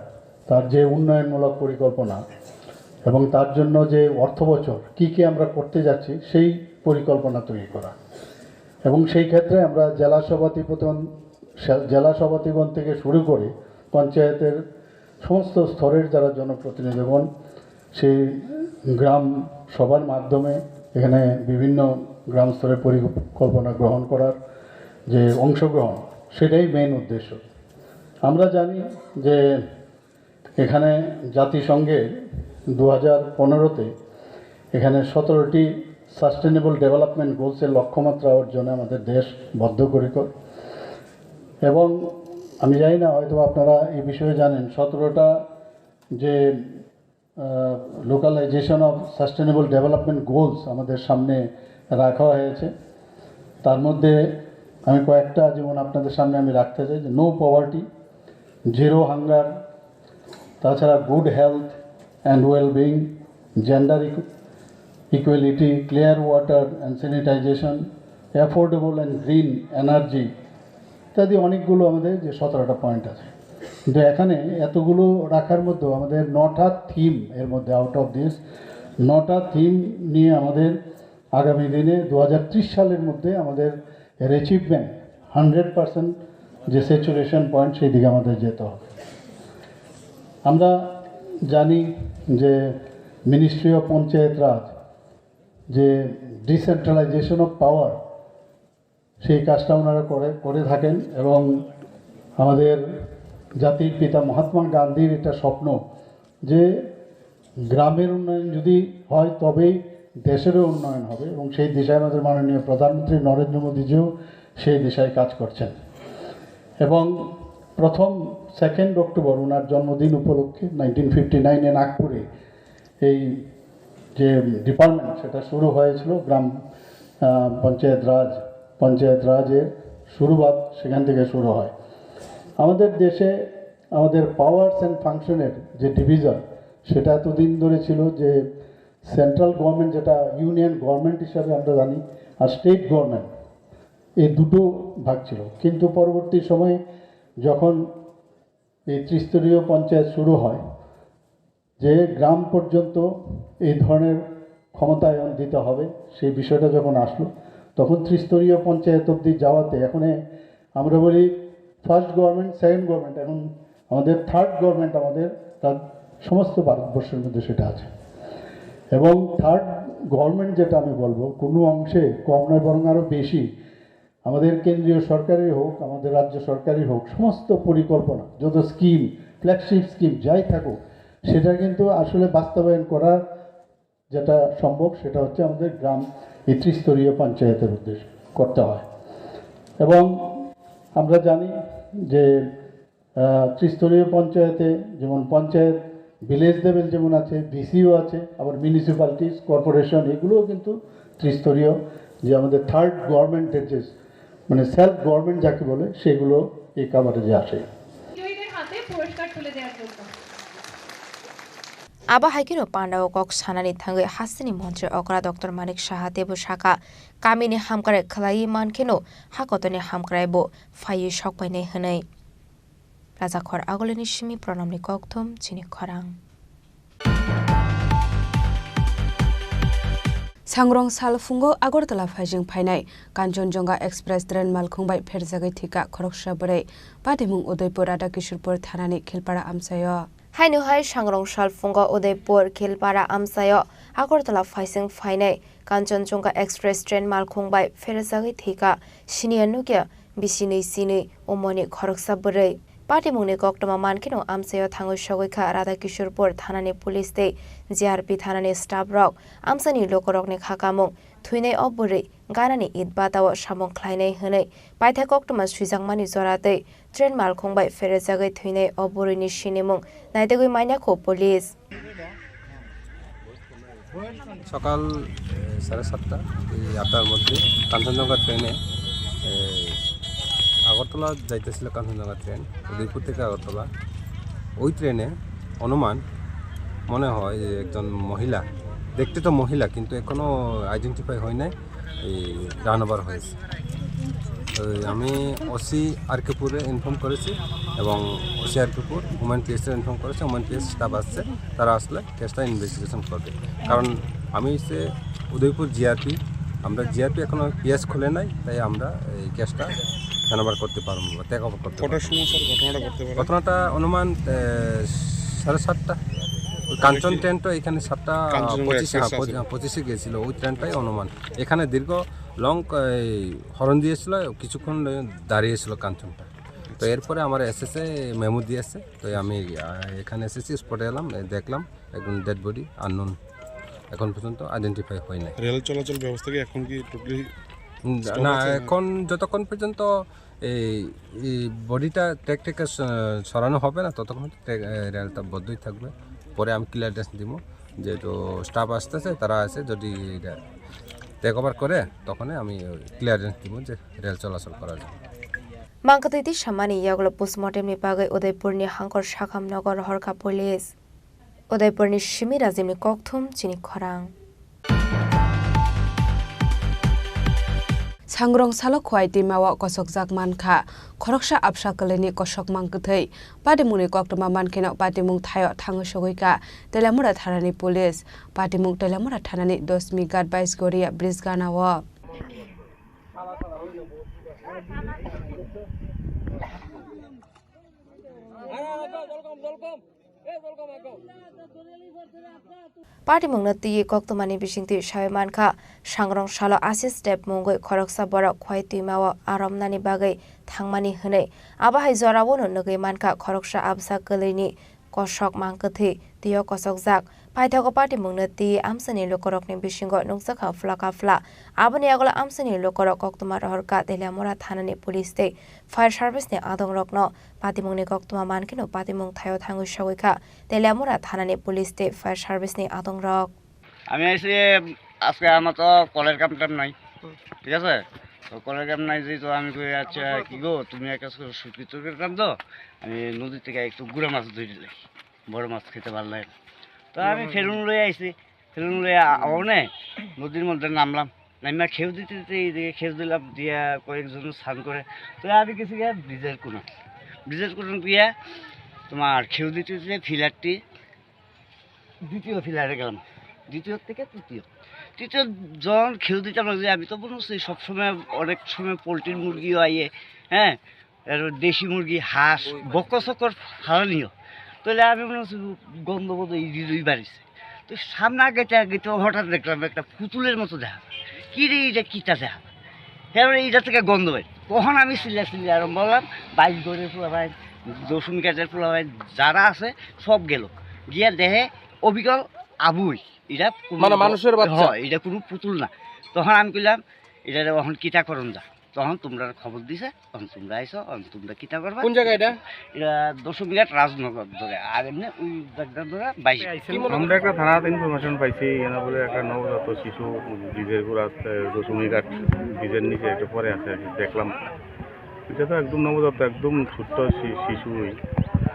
তার যে উন্নয়নমূলক পরিকল্পনা এবং তার জন্য যে অর্থ বছর কী কী আমরা করতে যাচ্ছি, সেই পরিকল্পনা তৈরি করা। এবং সেই ক্ষেত্রে আমরা জেলা সভাধিপতি, জেলা সভাধিপতি থেকে শুরু করে পঞ্চায়েতের সমস্ত স্তরের যারা জনপ্রতিনিধিগণ সেই গ্রাম সভার মাধ্যমে এখানে বিভিন্ন গ্রাম স্তরে পরিকল্পনা গ্রহণ করার যে অংশগ্রহণ, সেটাই মেইন উদ্দেশ্য। আমরা জানি যে এখানে জাতিসংঘে দু হাজার পনেরোতে এখানে সতেরোটি সাস্টেনেবল ডেভেলপমেন্ট গোলসের লক্ষ্যমাত্রা অর্জনে আমাদের দেশ বদ্ধপরিকর। এবং আমি জানি না, হয়তো আপনারা এই বিষয়ে জানেন, সতেরোটা যে localisation of sustainable development goals আমাদের সামনে রাখা হয়েছে। তার মধ্যে আমি কয়েকটা যেমন আপনাদের সামনে আমি রাখতে চাই, যে নো পভার্টি, জিরো হাঙ্গার, তাছাড়া good health and wellbeing, gender equality, clear water and sanitisation, affordable and green energy ইত্যাদি অনেকগুলো আমাদের যে সতেরোটা পয়েন্ট আছে। কিন্তু এখানে এতগুলো রাখার মধ্যেও আমাদের নটা থিম, এর মধ্যে আউট অফ দিস নটা থিম নিয়ে আমাদের আগামী দিনে দু হাজার ত্রিশ সালের মধ্যে আমাদের এর অ্যাচিভমেন্ট হান্ড্রেড পার্সেন্ট যে স্যাচুরেশন পয়েন্ট, সেই দিকে আমাদের যেতে হবে। আমরা জানি যে মিনিস্ট্রি অফ পঞ্চায়েত রাজ যে ডিসেন্ট্রালাইজেশন অফ পাওয়ার, সেই কাজটা ওনারা করে করে থাকেন এবং আমাদের জাতির পিতা মহাত্মা গান্ধীর এটা স্বপ্ন যে গ্রামের উন্নয়ন যদি হয় তবেই দেশেরও উন্নয়ন হবে এবং সেই দিশায় আমাদের মাননীয় প্রধানমন্ত্রী নরেন্দ্র মোদীজিও সেই দিশায় কাজ করছেন। এবং প্রথম সেকেন্ড অক্টোবর ওনার জন্মদিন উপলক্ষে নাইনটিন ফিফটি নাইনে নাগপুরে এই যে ডিপার্টমেন্ট, সেটা শুরু হয়েছিল গ্রাম, আহ, পঞ্চায়েত রাজ, পঞ্চায়েত রাজের শুরুয়াত সেখান থেকে শুরু হয়। আমাদের দেশে আমাদের পাওয়ার্স অ্যান্ড ফাংশনের যে ডিভিশন, সেটা এতদিন ধরে ছিল যে সেন্ট্রাল গভর্নমেন্ট, যেটা ইউনিয়ন গভর্নমেন্ট হিসাবে আমরা জানি, আর স্টেট গভর্নমেন্ট, এই দুটো ভাগ ছিল। কিন্তু পরবর্তী সময়ে যখন এই ত্রিস্তরীয় পঞ্চায়েত শুরু হয়, যে গ্রাম পর্যন্ত এই ধরনের ক্ষমতায়ন দিতে হবে, সেই বিষয়টা যখন আসলো, তখন ত্রিস্তরীয় পঞ্চায়েত অবধি যাওয়াতে এখন এ-, আমরা বলি ফার্স্ট গভর্নমেন্ট, সেকেন্ড গভর্নমেন্ট, এখন আমাদের থার্ড গভর্নমেন্ট আমাদের রাজ-, সমস্ত ভারতবর্ষের মধ্যে সেটা আছে। এবং থার্ড গভর্নমেন্ট যেটা আমি বলবো, কোনো অংশে কম নয়, বরং আরও বেশি। আমাদের কেন্দ্রীয় সরকারই হোক, আমাদের রাজ্য সরকারই হোক, সমস্ত পরিকল্পনা, যত স্কিম, ফ্ল্যাগশিপ স্কিম যাই থাকুক, সেটা কিন্তু আসলে বাস্তবায়ন করার যেটা সম্ভব, সেটা হচ্ছে আমাদের গ্রাম এই ত্রিস্তরীয় পঞ্চায়েতের উদ্দেশ্যে করতে হয়। এবং আমরা জানি যে, আহ, ত্রিস্তরীয় পঞ্চায়েতে যেমন পঞ্চায়েত, ভিলেজ লেভেল যেমন আছে, ভিসিও আছে, আবার মিউনিসিপ্যালিটিস, কর্পোরেশন, এগুলোও কিন্তু ত্রিস্তরীয়, যে আমাদের থার্ড গভর্নমেন্টের যে, মানে, সেলফ গভর্নমেন্ট যাকে বলে, সেগুলো এই কাভারেজে আসে। বিজয়ীদের হাতে পুরস্কার তুলে দেওয়ার জন্য। Abo hai kheno pandao kok sanani thangwi hasteni montri okra Doctor Manik Saha teibo sakha, kamini hamkrai khlaiwi mankheno hakotorni hamkrai bo phaiwi sokpainai hwnwi. Rajakhor Agulini simi Pranamni kokthum chini khorang. Sangrong sal phungo Agartala phaising phainai Kanchanjunga Express train malkhung bai pherjagwi thwikha khoroksa bwrwi. Patimung Udaipur Radhakishorpur thanani Khilpara amchaio. Haino hai sangrong sal phungo Udaipur Khilpara amchaio Agartala phaising phainai Kanchanjunga Express train malkhung bai pherjagwi thwikha siniya nukya bisinwi sinwi umoni khoroksa bwrwi. Patimungni koktwma mankheno amchaio thangwi sogwi kha Radhakishorpur thanani police tei G R P thanani staff rok. Amchaini lukurokni khakamung thwinai o bwrwi ganani it batao samung khlainai hwnwi paithak koktwma swijakmani jora tei train malkhung bai pherejagwi thwinai o bwrwini sinimung naitugwi manya kho police. সকাল, এ, সাড়ে সাতটা, এই আটটার মধ্যে কাঞ্চনজঙ্ঘা ট্রেনে, এ, আগরতলা যাইতেছিল কাঞ্চনজঙ্ঘা ট্রেন, উদয়পুর থেকে আগরতলা। ওই ট্রেনে অনুমান মনে হয় যে একজন মহিলা, দেখতে তো মহিলা, কিন্তু এখনো আইডেন্টিফাই হয় নাই, এই রান ওভার হয়েছে। তো আমি ওসি আরকেপুরে ইনফর্ম করেছি এবং ওসি আরকেপুর, উমেন পিএসে ইনফর্ম করেছে, উমেন পিএস স্টাফ আসছে, তারা আসলে কেসটা ইনভেস্টিগেশন করবে। কারণ আমি হচ্ছে উদয়পুর জিআরপি, আমরা জিআরপি এখনো পিএস খুলে নাই, তাই আমরা এই কেসটা হ্যান্ড ওভার করতে পারবো না, টেক ওভার করতে পারবো কটার না। সময় স্যার ঘটনাটা ঘটতে পারে? ঘটনাটা অনুমান, এ, সাড়ে সাতটা। ওই কাঞ্চন ওই কি ট্রেন তো এখানে সাতটা কাঞ্চনজঙ্ঘা পঁচিশে, হ্যাঁ, এক্সপ্রেস পঁচি-, আছে। হ্যাঁ, পঁচিশে গেছিল, ওই ট্রেনটাই অনুমান। এখানে দীর্ঘ লং, এই, হর্ন দিয়েছিল, কিছুক্ষণ দাঁড়িয়েছিল কাঞ্চনটা। তো এরপরে আমার এসএসএ মেমো দিয়েছে, তো আমি, আহ, এখানে এসেছি, স্পটে এলাম, এ, দেখলাম একজন ডেড বডি, আননোন, এখন পর্যন্ত আইডেন্টিফাই হয় নাই। রেল চলাচল ব্যবস্থা কি এখন কি টোটালি উম, স্টপ না, আছে? এখন যতক্ষণ পর্যন্ত এই, এই বডিটা ট্র্যাক থেকে স-, সরানো হবে না, ততক্ষণ ট্র্যাক, এ, রেলটা বন্ধই থাকবে। পরে আমি ক্লিয়ারেন্স দিব, যেহেতু স্টাফ আসতেছে, তারা আছে, যদি এটা টেক ওভার করে, তখনই আমি ক্লিয়ারেন্স দিব যে রেল চলাচল করা যায়। Mangkatwi twi samani yagulo postmortemni bagwi Udaipurni Hangkor Sakham Nogor horkha police. Udaipurni simi Rajimni kokthum chini khorang. Sangrong salo Khowai twimao kosokjak mankha khoroksa absa kwlwini kosok mangkwthwi. Patimungni koktwma mankheno patimung thaio thangwi sogwi kha Teliamura thanani police. Patimung Teliamura thanani Dosmi Ghat Baisgoria bridge ganao. Patimungno twiwi koktwmani bisingtwi sawi mankha, sangrong salo Asis Deb mungwi khoroksa borok Khowai twimao aromnani bagwi thangmani hwnwi. Abo hai jorao'-no nugwi mankha khoroksa absa kwlwini kosok mangkwthwi twio kosokjak. Paithago patimungno twi amchaini lukurokni bisingo nukjakha phlaka phla. Aboni yagulo amchaini lukurok koktwma rohorkha Teliamura thanani police tei fire service ni adongrokno. Patimungni koktwma mankheno patimung thaio thangwi sogwi kha Teliamura thanani police tei fire service ni adongrok. আমি আইছি আজকে, আমার তো কলের কাম টাম নাই, ঠিক আছে? তো কলের কাম নাই, যেহেতু আমি কই, "আচ্ছা, কি গো, তুমি এক কাজ করো, শুটকি তরকারি রান্ধো, আমি নদী থেকে একটু গুড়া মাছ ধরে দিলে, বড় মাছ খেতে ভালো লাগে না।" তো আমি ফেলুন লই আইছি, ফেলুন লই আ-, আও নে, নদীর মধ্যে নামলাম, নামিয়া খেউ দিতে দিতে এইদিকে খেউ দিলাম, দিয়া কয়েকজন স্নান করে। তো আমি গেছি গিয়া ব্রিজের কোনা, ব্রিজের কোনা গিয়া তোমার খেউ দিতে দিতে ফিলারটি দ্বিতীয় ফিলারে গেলাম, দ্বিতীয় থেকে তৃতীয়। তৃতীয় জন খেউ দিতাম না যে, আমি তো মনে হচ্ছে সবসময়, অনেক সময় পোলট্রির মুরগিও আইয়ে, হ্যাঁ, এর দেশি মুরগি, হাঁস, বক্কর চক্কর ফালানিও। তাহলে আমি মনে হচ্ছে গন্ধ বোধ এই দুই বাড়িছে। তো সামনে আগাইতে আগাইতে হঠাৎ দেখলাম একটা পুতুলের মতো দেখা। কি রে, এটা কিটা দেখা? এবারে এটা থেকে গন্ধ বের। তখন আমি চিল্লা চিল্লি আরম্ভ করলাম, বাইশ ঘরের পোলাপাইন, দশমী কাজের পোলাপাইন যারা আছে সব গেল। গিয়া দেখে অবিকল আবুই, এটা কোনো মানে মানুষের বাচ্চা? হ্যাঁ, এটা কোনো পুতুল না। তখন আমি কইলাম, "এটা এখন কিতা করন যা?" তখন তোমরা খবর দিছে, তখন তোমরা আইছো, তখন তোমরা কিতা করবা? কোন জায়গা এটা? এটা দশমী ঘাট রাজনগর ধরে, আর এমনি ওই জায়গা ধরে বাইশ। কি মনে আমরা একটা থানাতে ইনফরমেশন পাইছি, এখানে বলে একটা নবজাত শিশু ব্রিজের গোড়া আছে, দশমী ঘাট ব্রিজের নিচে একটু পরে আছে, দেখলাম। এটা তো একদম নবজাত, একদম ছোট্ট শি-, শিশুই।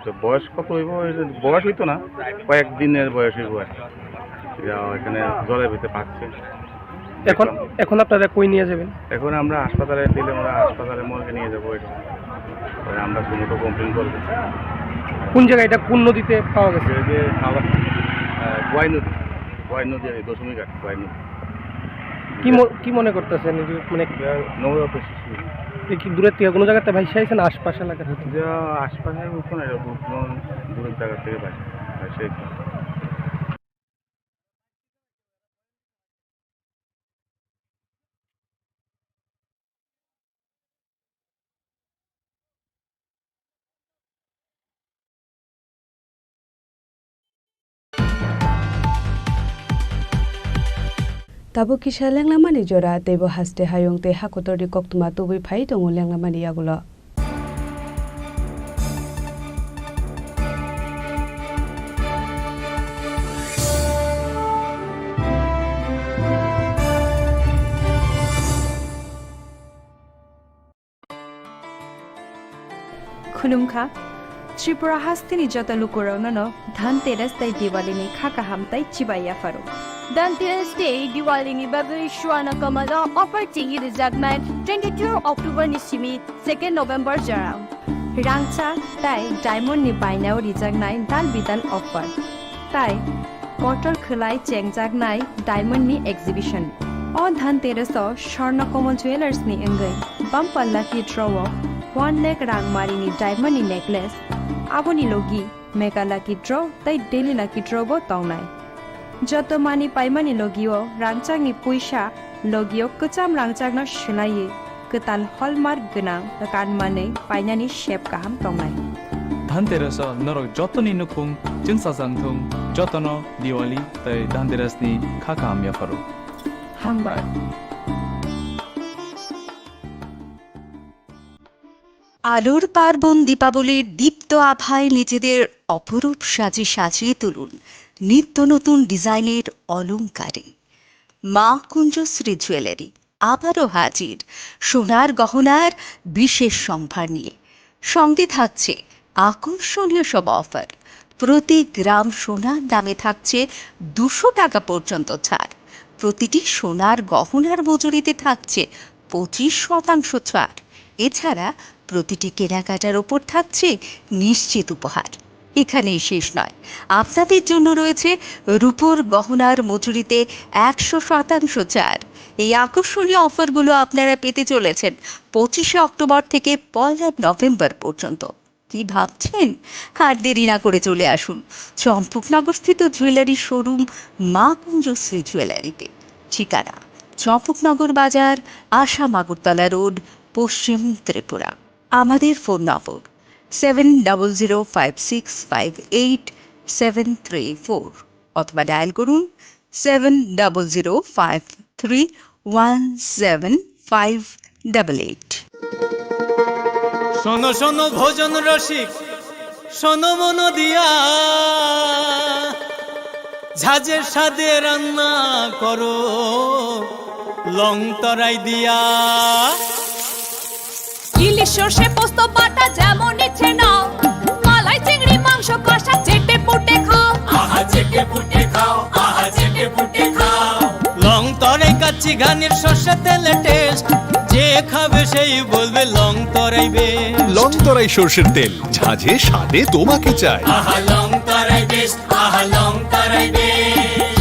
তো বয়স কত হইব? এই যে বয়স হইতো না, কয়েক দিনের বয়স হইব আর কি। যা এখানে জলের ভিতরে ভাসছে। এখন, দেখলাম। এখন আপনারা কই নিয়ে যাবেন? এখন আমরা হাসপাতালে দিলে আমরা হাসপাতালে মর্গে নিয়ে যাবো এটা। পরে আমরা সুমোটো কমপ্লেন করবো। কোন জায়গায় এটা, কোন নদীতে পাওয়া গেছে? এই যে খাবার, আহ, গোয়াই নদী, গোয়াই নদী, এই দশমী ঘাট, গোয়াই নদী। কি ম-, কি মনে করতেছেন এই যে, মানে, এটা নবজাত শিশু। এ কি দূরের থেকে কোনো জায়গাতে ভাইসা আইছে না আশপাশ এলাকা থেকে? যা আশপাশের মতন, এটা দূর, দূরের জায়গা থেকে ভাইসা, ভাইসা আইছে। Tabuk kisa lenglamani jora, teibo haste hayung tei hakotorni koktwma tubui phai tongo lenglamani yagulo. Khulumkha, Tripura hasteni joto lukurokno no Dhanteras tei Diwali ni kha kaham tei chibai yapharo. Dhanteras tei Diwali ni bagwi Swarna Kamal o offer chengwi rwjaknai twenty-two October ni simi second November jorao. Rangchak tei diamond ni bainao rijaknai dal bidal offer. Tai kotor khwlai chengjaknai diamond ni exhibition. O Dhanteras o Swarna Kamal Jewellers ni wngwi bumper lucky draw o one lakh rang mari ni diamond ni necklace, aboni logi mega lucky draw tei daily lucky draw bo tongnai. Joto mani paimani logio rangchakni puisa logio kwcham rangchakno swlaiwi kwtal hallmark gwnang kanmanwi painani sep kaham tongnai. Dhanteras o norok jotoni nukhung chwngsajak thung, jotono Diwali tei Dhanteras ni kha kaham yapharo. Hambai. আলোর পার্বণ দীপাবলির দীপ্ত আভায় নিজেদের অপরূপ সাজে সাজিয়ে তুলুন নিত্য নতুন ডিজাইনের অলংকারে। মা কুঞ্জশ্রী জুয়েলারি আবারও হাজির সোনার গহনার বিশেষ সম্ভার নিয়ে। সঙ্গে থাকছে আকর্ষণীয় সব অফার। প্রতি গ্রাম সোনার দামে থাকছে দুশো টাকা পর্যন্ত ছাড়। প্রতিটি সোনার গহনার মজুরিতে থাকছে পঁচিশ শতাংশ ছাড়। এছাড়া প্রতিটি কেনাকাটার ওপর থাকছে নিশ্চিত উপহার। এখানেই শেষ নয়, আপনাদের জন্য রয়েছে রূপোর গহনার মজুরিতে একশো শতাংশ ছাড়। এই আকর্ষণীয় অফারগুলো আপনারা পেতে চলেছেন পঁচিশে অক্টোবর থেকে পয়লা নভেম্বর পর্যন্ত। কি ভাবছেন? আর দেরি না করে চলে আসুন চম্পকনগরস্থিত জুয়েলারি শোরুম মা কুঞ্জশ্রী জুয়েলারিতে। ঠিকানা: চম্পকনগর বাজার, আসাম আগরতলা রোড, পশ্চিম ত্রিপুরা। আমাদের ফোন নম্বর seven double zero five six five eight seven three four. অথবা ডায়াল করুন seven double zero five three one seven five double eight. শোনো শোনো ভোজন রসিক, শোনো মন দিয়া, ঝাঁঝের স্বাদে রান্না করো লং তরাই দিয়া। ইলিশ সর্ষে পোস্ত বাটা যেমন ইচ্ছে নাও, মালাই চিংড়ি মাংস কষা চেটে পুটে খাও। আহা চেটে পুটে খাও, আহা চেটে পুটে খাও। লং তরাই কাচ্চি ঘানির সর্ষে তেলে টেস্ট, যে খাবে সেই বলবে লং তরাই বেস্ট। লং তরাই সর্ষের তেল, ঝাঁঝে স্বাদে তোমাকে চাই। আহা লং তরাই বেস্ট, আহা লং তরাই best.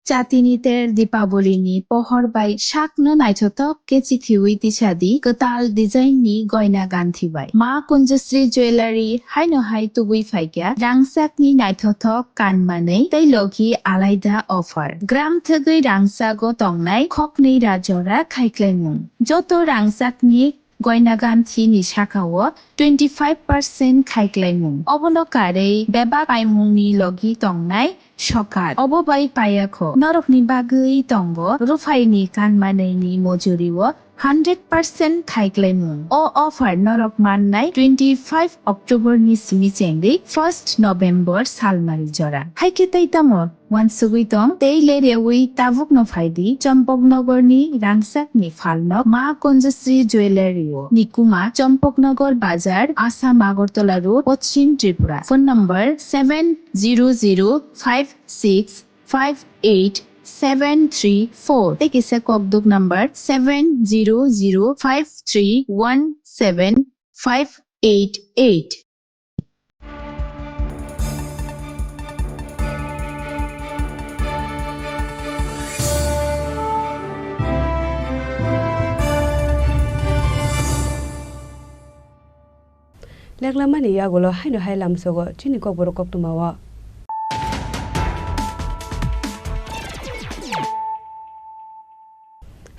Chatini ter Dipaboli ni pohor bai sakno naithothok khe chithiwi tisadi kwtal design ni goina ganthi bai. Ma Kunjasri Jewellery haino hai tubui phaikha rangchak ni naithothok kanmanwi tei logi alaida offer. Gram thwgwi rangchago tongnai khoknwi ra jora khaiklaimung. Joto rangchak ni goina ganthi ni saka o twenty five percent khaiklaimung. Obono karwi bebak paimung ni logi tongnai sokat. Obo bai payakho. Norok ni bagwi tongo ruphai ni kanmanwi ni mojuri o hundred percent khaiklaimung. O offer norok mannai twenty five October ni simi chengwi first November salmari jora. Haikhe tei tamo? Wansugwi tong, tei le rewi tabukno phaidi Champaknagar ni rangchak ni phalnok Ma Kunjasri Jewellery o. Nikuma Champaknagar Bazar, Assam Agartala Road, Poschim Tripura. Phone number seven zero zero five six five eight seven three four. Tei kisa kokduk number seven zero zero five three one seven five eight eight. Leklamani yagulo haino hai lamsogo chini kokborok koktwmao.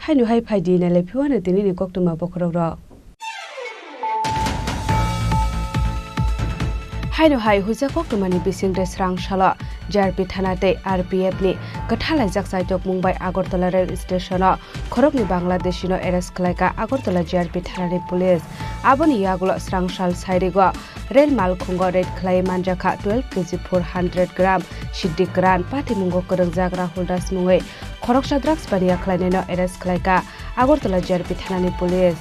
Haino hai phaidi nailai phiwano tinini koktwma bokhorokrok. Haino hai huisa koktwmani bisingtwi srang salo J R P thana tei R P F ni kwthalaijak chaitokmung bai Agartala rail station o khoroknwi Bangladeshino arrest khlaikha Agartala J R P thanani police. Aboni yagulo srang sal sairigo rail malkhungo raid khlaiwi manjakha twelve K G four hundred gram siddi kwran patimungo kwrwngjak Rahul Das mungwi khoroksa drugs baniya khlainaino arrest khlaikha Agartala J R P thanani police.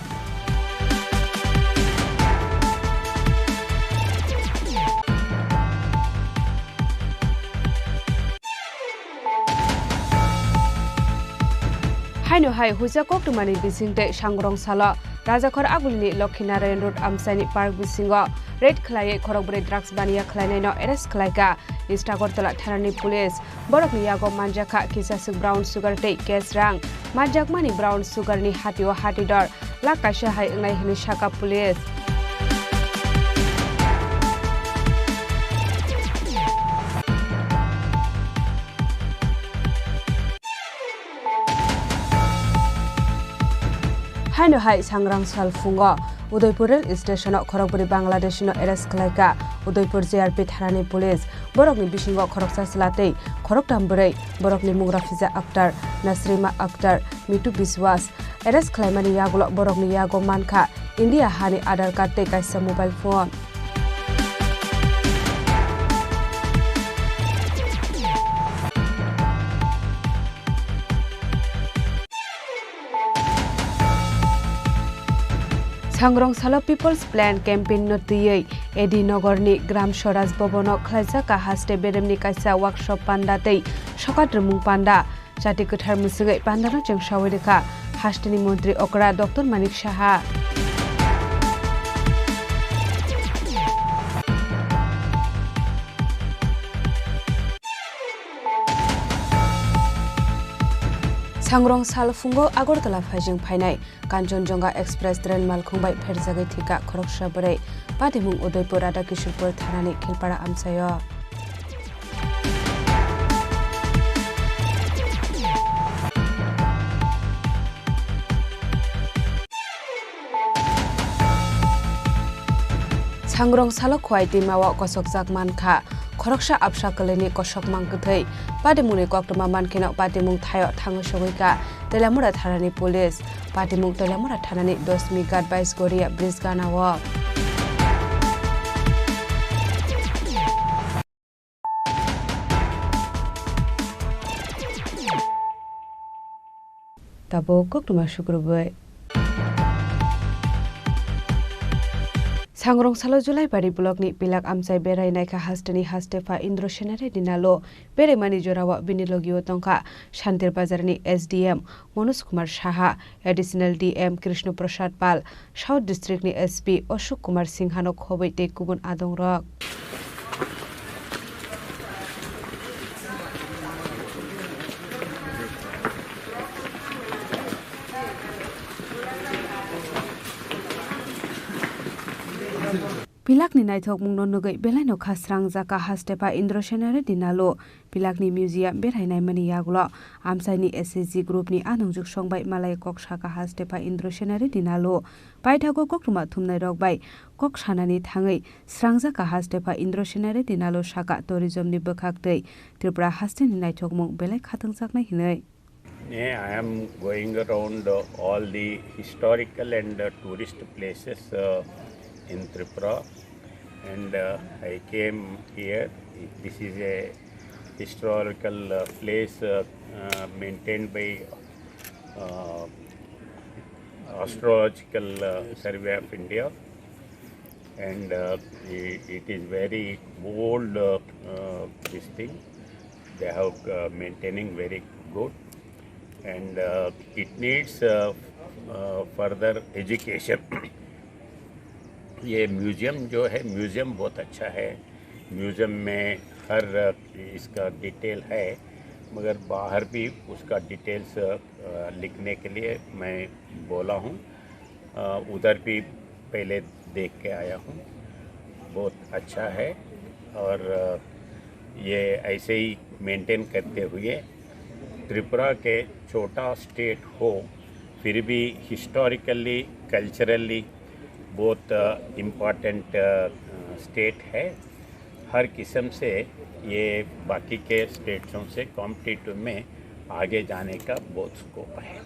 Haino hai huisa koktwmani bisingtwi sangrong salo Rajakhor Agulini Lokhinarayan Road amchaini park bisingo raid khlaiwi khorokbrwi drugs baniya khlainaino arrest khlaikha East Agartala thanani police. Borokni yago manjakha kisaswk brown sugar tei cash rang. Manjakmani brown sugar ni hatio hatidor lakh kaisa hai wngnai hwnwi sakha police. Haino hai sangrang sal phungo Udaipur rail station o khorokbrwi Bangladeshino arrest khlaikha Udaipur J R P thanani police. Borokni bisingo khoroksa chwla tei khoroktham bwrwi, borokni mung Rafiza Akhtar, Nasrima Akhtar, Mitu Biswas. Arrest khlaimani yagulo borokni yago mankha India hani Aadhaar card tei kaisa mobile phone. Sangrong salo People's Plan campaign no twiwi A D Nogor ni Gram Swaraj Bhavan o khlaijak haste beremni kaisa workshop panda tei sokat rwmung panda. Chati kwthar mwswgwi pandano chengsawi rwkha hasteni montri okra Doctor Manik Saha. Sangrong sal phungo Agartala phaijing phainai Kanchanjunga Express train malkhung bai pherjagwi thwikha khoroksa bwrwi. Patimung Udaipur Radhakishorpur thanani Khilpara amchaio. Sangrong salo Khowai twimao kosokjak mankha. Khoroksa absa kwlwini kosokma kwthwi. Patimungni koktwma mankheno patimung thaio thangwi sogwi kha Teliamura thanani police. Patimung Teliamura thanani Dosmi Ghat Bais Goria bridge ganao. Tabuk koktwma sukrubwi. Sangrong salo Julaibari blockni Pilak amchai berai naikha hasteni Hastepha Indro Senare Dinalo. Beraimani jorao bini logio tongkha Shantir Bazarni S D M Manoj Kumar Saha, Additional D M Krishna Prasad Pal, South District ni S P Ashok Kumar Singhano khobwi tei kubun adongrok. Pilakni naithokmungno nugwi belaino kha srangjakha Hastepha Indro Senare Dinalo. Pilakni museum berai naimani yagulo amchaini S H G groupni anwngjwk songbai malai kok sakha Hastepha Indro Senare Dinalo. Paithago koktwma thumnairok bai kok sanani thangwi srangjakha Hastepha Indro Senare Dinalo sakha tourismni bwkhaktwi Tripura hasteni naithokmung belai khatungjaknai hinwi. Yeah, I am going around, uh, all the historical and, uh, tourist places, uh, in Tripura, and, uh, I came here. This is a historical, uh, place, uh, uh, maintained by, uh, Astrological, uh, Survey of India, and, uh, i-, it is very old, uh, uh, this thing. They have, uh, maintaining very good, and, uh, it needs, uh, uh, further education. ये म्यूजियम जो है, म्यूजियम बहुत अच्छा है। म्यूजियम में हर, अ, इसका डिटेल है, मगर बाहर भी उसका डिटेल्स, अ, लिखने के लिए मैं बोला हूँ। अ, उधर भी पहले देख के आया हूँ, बहुत अच्छा है। और, अ, ये ऐसे ही मेंटेन करते हुए त्रिपुरा के छोटा स्टेट हो, फिर भी हिस्टोरिकली, कल्चरली बहुत, अ, इम्पोर्टेंट, अ, स्टेट है। हर किस्म से ये बाकी के स्टेट्सों से कॉम्पिटिटिव में आगे जाने का बहुत स्कोप है।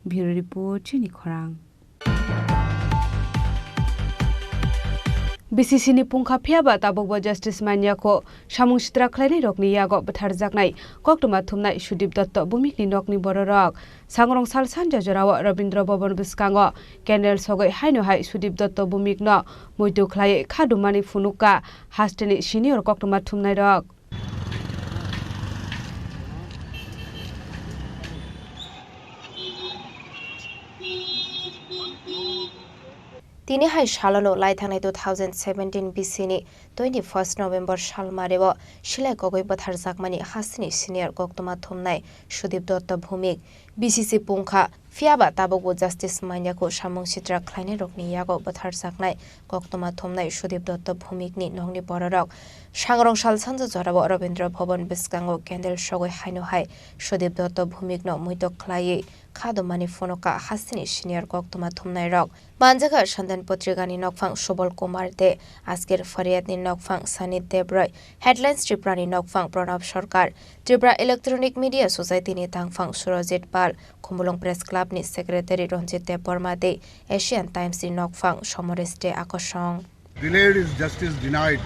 Bureau Report, Chini Khorang. B C C ni pungkha phiya ba tabukbo justice manya kho, samung sitra khlainai rokni yago bwtharjaknai koktwma thumnai Sudip Dotto Bhumik ni nokni bororok. Sangrong sal sanja jorao Rabindra Bhavan bwskango candle sogwi haino hai Sudip Dotto Bhumik no muitu khlaiwi kha dumani phunukha hasteni senior koktwma thumnai rok. Tini hai salono lai thangnai two thousand seventeen B C ni twenty first November salmareo silai kogwi bwtharjakmani hasteni senior koktwma thumnai Sudip Dotto Bhumik, B C C pungkha, phiya ba tabukbo justice manya kho samung sitra khlainai rokni yago bwtharjaknai koktwma thumnai Sudip Dotto Bhumik ni nokni bororok. Sangrong sal sanja jorao Rabindra Bhavan bwskango candle sogwi haino hai Sudip Dotto Bhumik no muitok khlaiwi kha dumani phunukha hasteni senior koktwma thumnai rok. Manjaga Sandan Potrika ni nokphang Subal Kumar De, Asker Faryad ni nokphang Sanit Debroy, Headlines Tripura ni nokphang Pranab Sarkar, Tripura Electronic Media Society ni tangphang Surajit Pal, Khumulwng Press Club ni Secretary Ranjit Debbarma tei Asian Times ni nokphang Somoresh De Akosong. Delayed is justice denied.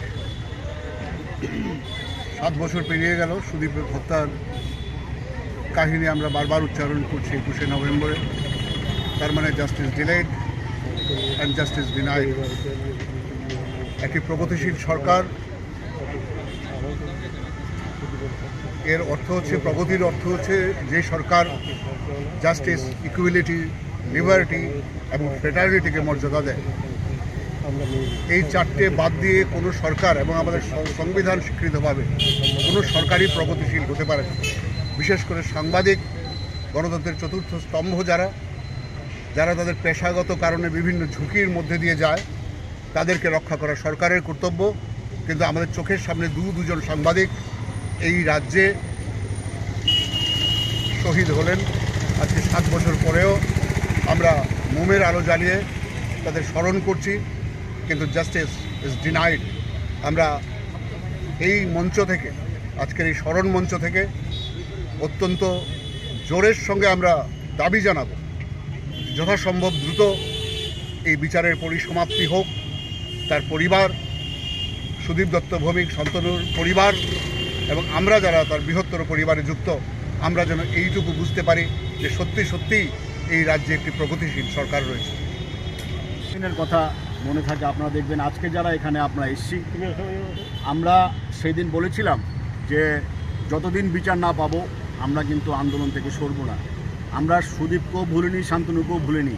সাত বছর পেরিয়ে গেল সুদীপের হত্যার কাহিনী আমরা বারবার উচ্চারণ করছি একুশে নভেম্বরে। তার মানে justice delayed and justice denied. একটি প্রগতিশীল সরকার, এর অর্থ হচ্ছে, প্রগতির অর্থ হচ্ছে যে সরকার জাস্টিস, ইকুয়ালিটি, লিবার্টি এবং ফ্রেটার্নিটিকে মর্যাদা দেয়। এই চারটে বাদ দিয়ে কোনো সরকার এবং আমাদের সং-, সংবিধান স্বীকৃতভাবে কোনো সরকারই প্রগতিশীল হতে পারে না। বিশেষ করে সাংবাদিক, গণতন্ত্রের চতুর্থ স্তম্ভ যারা, যারা তাদের পেশাগত কারণে বিভিন্ন ঝুঁকির মধ্যে দিয়ে যায়, তাদেরকে রক্ষা করা সরকারের কর্তব্য। কিন্তু আমাদের চোখের সামনে দু দুজন সাংবাদিক এই রাজ্যে শহীদ হলেন। আজকে সাত বছর পরেও আমরা মোমের আলো জ্বালিয়ে তাদের স্মরণ করছি, কিন্তু জাস্টিস ইজ ডিনাইড। আমরা এই মঞ্চ থেকে, আজকের এই স্মরণ মঞ্চ থেকে অত্যন্ত জোরের সঙ্গে আমরা দাবি জানাবো, যথাসম্ভব দ্রুত এই বিচারের পরিসমাপ্তি হোক। তার পরিবার, সুদীপ দত্ত ভৌমিক, শান্তনুর পরিবার এবং আমরা যারা তার বৃহত্তর পরিবারে যুক্ত, আমরা যেন এইটুকু বুঝতে পারি যে সত্যি সত্যিই এই রাজ্যে একটি প্রগতিশীল সরকার রয়েছে। দিনের কথা মনে থাকে, আপনারা দেখবেন, আজকে যারা এখানে আপনারা এসছি, আমরা সেই দিন বলেছিলাম যে যতদিন বিচার না পাবো, আমরা কিন্তু আন্দোলন থেকে সরবো না। আমরা সুদীপকেও ভুলিনি, শান্তনুকেও ভুলিনি।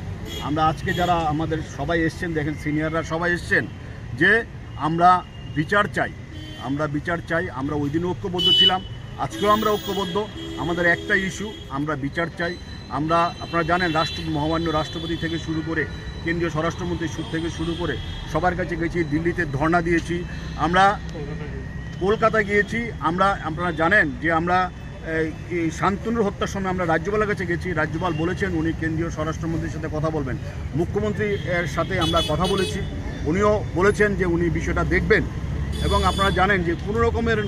আমরা আজকে যারা আমাদের সবাই এসছেন, দেখেন, সিনিয়ররা সবাই এসছেন, যে আমরা বিচার চাই, আমরা বিচার চাই। আমরা ওই দিনও ঐক্যবদ্ধ ছিলাম, আজকেও আমরা ঐক্যবদ্ধ। আমাদের একটাই ইস্যু, আমরা বিচার চাই। আমরা, আপনারা জানেন, রাষ্ট্র, মহামান্য রাষ্ট্রপতি থেকে শুরু করে, কেন্দ্রীয় স্বরাষ্ট্রমন্ত্রী সু-, থেকে শুরু করে সবার কাছে গেছি, দিল্লিতে ধর্ণা দিয়েছি, আমরা কলকাতা গিয়েছি। আমরা, আপনারা জানেন যে আমরা এই, এই শান্তনুর হত্যার সময় আমরা রাজ্যপালের কাছে গেছি। রাজ্যপাল বলেছেন উনি কেন্দ্রীয় স্বরাষ্ট্রমন্ত্রীর সাথে কথা বলবেন। মুখ্যমন্ত্রী এর সাথে আমরা কথা বলেছি, উনিও বলেছেন যে উনি বিষয়টা দেখবেন। এবং আপনারা জানেন যে কোনো রকমের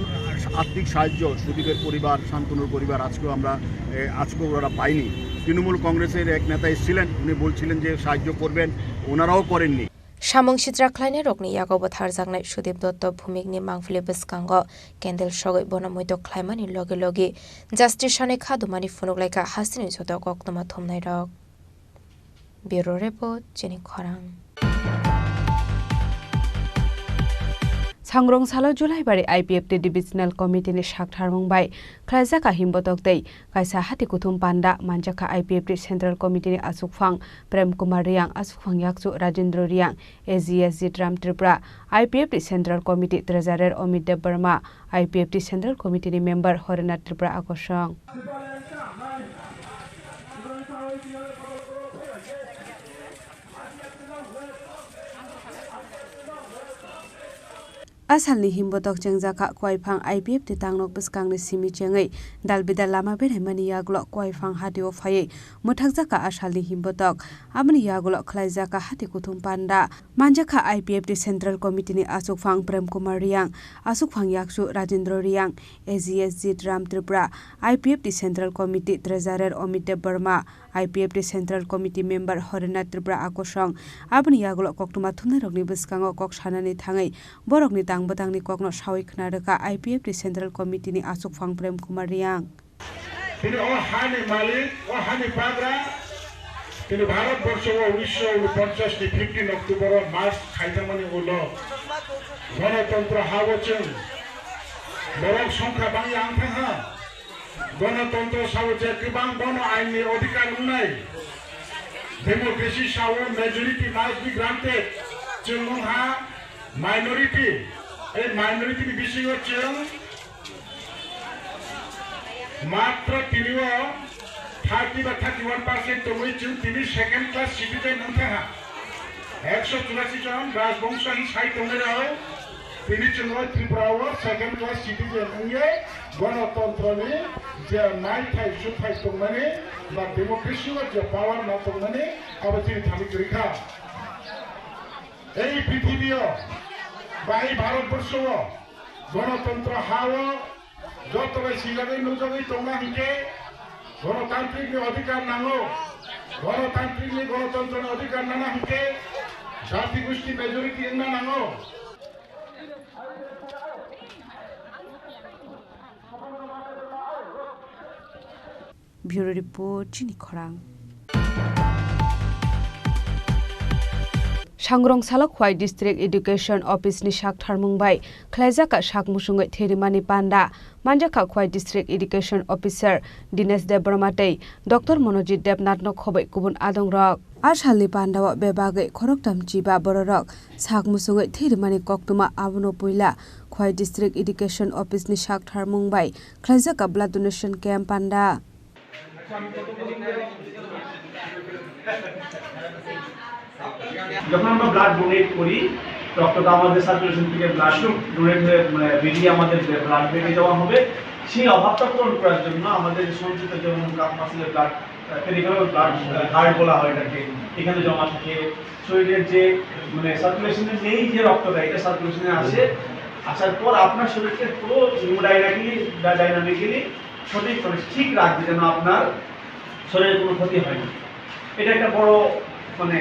আর্থিক সাহায্য সুদীপের পরিবার, শান্তনুর পরিবার আজকেও আমরা, এ, আজকেও ওরা পাইনি। তৃণমূল কংগ্রেসের এক নেতা এসেছিলেন, উনি বলছিলেন যে সাহায্য করবেন, ওনারাও করেননি। Samung sitra khlainairokni yago bwtharjaknai Sudip Dotto Bhumikni mangpili bwskango candle sogwi bono muitok khlaimani logi logi justice sanwi khadumani phunuk laikha hasteni joto koktwma thumnairok. Bureau Report, Chini Khorang. Sangrong salo Julaibari I P F T Divisional Committee ni saktharmung bai khlaijak a himbotok tei kaisa hati kuthum panda manjakha I P F T Central Committee ni achukphang Prem Kumar Riang, achukphang yakchu Rajendra Riang, A G S Jitram Tripura, I P F T Central Committee Treasurer Omit Debbarma, I P F T Central Committee ni member Horinath Tripura Akosong. A salni himbotok chengjakha Kuaiphang I P F T tangnok bwskangni simi chengwi dalbidal lama beraimani yagulo Kuaiphang hatio phaiwi mwthakjakha a salni himbotok. Aboni yagulo khlaijakha hati kuthum panda. Manjakha I P F T Central Committee ni achukphang Prem Kumar Riang, achukphang yakchu Rajendra Riang, A G S Jitram Tripura, I P F T Central Committee Treasurer Omit Debbarma, I P F T Central Committee member Horinath Tripura Akosong. Aboni yagulo koktwma thumnairokni bwskango kok sanani thangwi borokni tang bwtangni kokno sawi khna rwkha I P F T Central Committee ni achukphang Prem Kumar Riang. Tini o hani malik, o hani bagra, tini Bharat borsho o unisho unoponchas ni fifteen October o march khaitangmani ulo Ganatantro ha o chwng borok songkha bangya wng thang ha. Ganatantro sao je kwbang bono ain ni odhikar wngnai. Democracy sao majority must be granted. Chwng wng ha minority. Ei minority ni bisingo chwng Matra tini o thirty ba thirty one percent tongwi chwng tini second class citizen wng thang ha. Ekso churasi jon rajbongso hi sai tongnai rao tini chwng o Tripura o second class citizen wngwi Ganatantro ni je naithai suthai tongmani ba democracy o je power ma tongmani abo chini thani kwrwi kha. Ei prithibi o ba ei Bharat borsho o Ganatantro ha o joto bai swijagwi nukjagwi tongna hinkhe, ganatantrik ni odhikar nango, ganatantrik ni ganatantro ni odhikar nana hinkhe, jati gusti majority wngna nango. Bureau Report, Chini Khorang. Sangrong salo Khwai District Education Office ni sak tharmung bai khlaijak sak musungwi thwirimani panda manjakha Khwai District Education Officer Dinesh Debbarma tei Doctor Monojit Debnath no khoboi kubun adongrok. A salni pandao bebagwi khoroktham chiba bororok sak musungwi thwirimani koktwma abono puila Khwai District Education Office ni sak tharmung bai khlaijak blood donation camp panda. যখন আমরা blood donate করি, রক্তটা আমাদের সার্কুলেশন থেকে blood donate হয়ে, মানে, বেরিয়ে আমাদের ব্লাড ব্যাংকে জমা হবে। সেই অভাবটা পূরণ করার জন্য আমাদের সঞ্চিত যে কাপ মাসেলের ব্লাড, পেরিফেরাল ব্লাড, হার্ট বলা হয় এটাকে, এখানে জমা থাকে। শরীরের যে, মানে, সার্কুলেশনে নেই যে রক্তটা, এটা সার্কুলেশনে আসে। আসার পর আপনার শরীরকে পুরো হিমোডাইনামিকলি বা ডাইনামিক্যালি সঠিক, মানে, ঠিক রাখবে, যেন আপনার শরীরের কোনো ক্ষতি হয় না। এটা একটা বড়, মানে,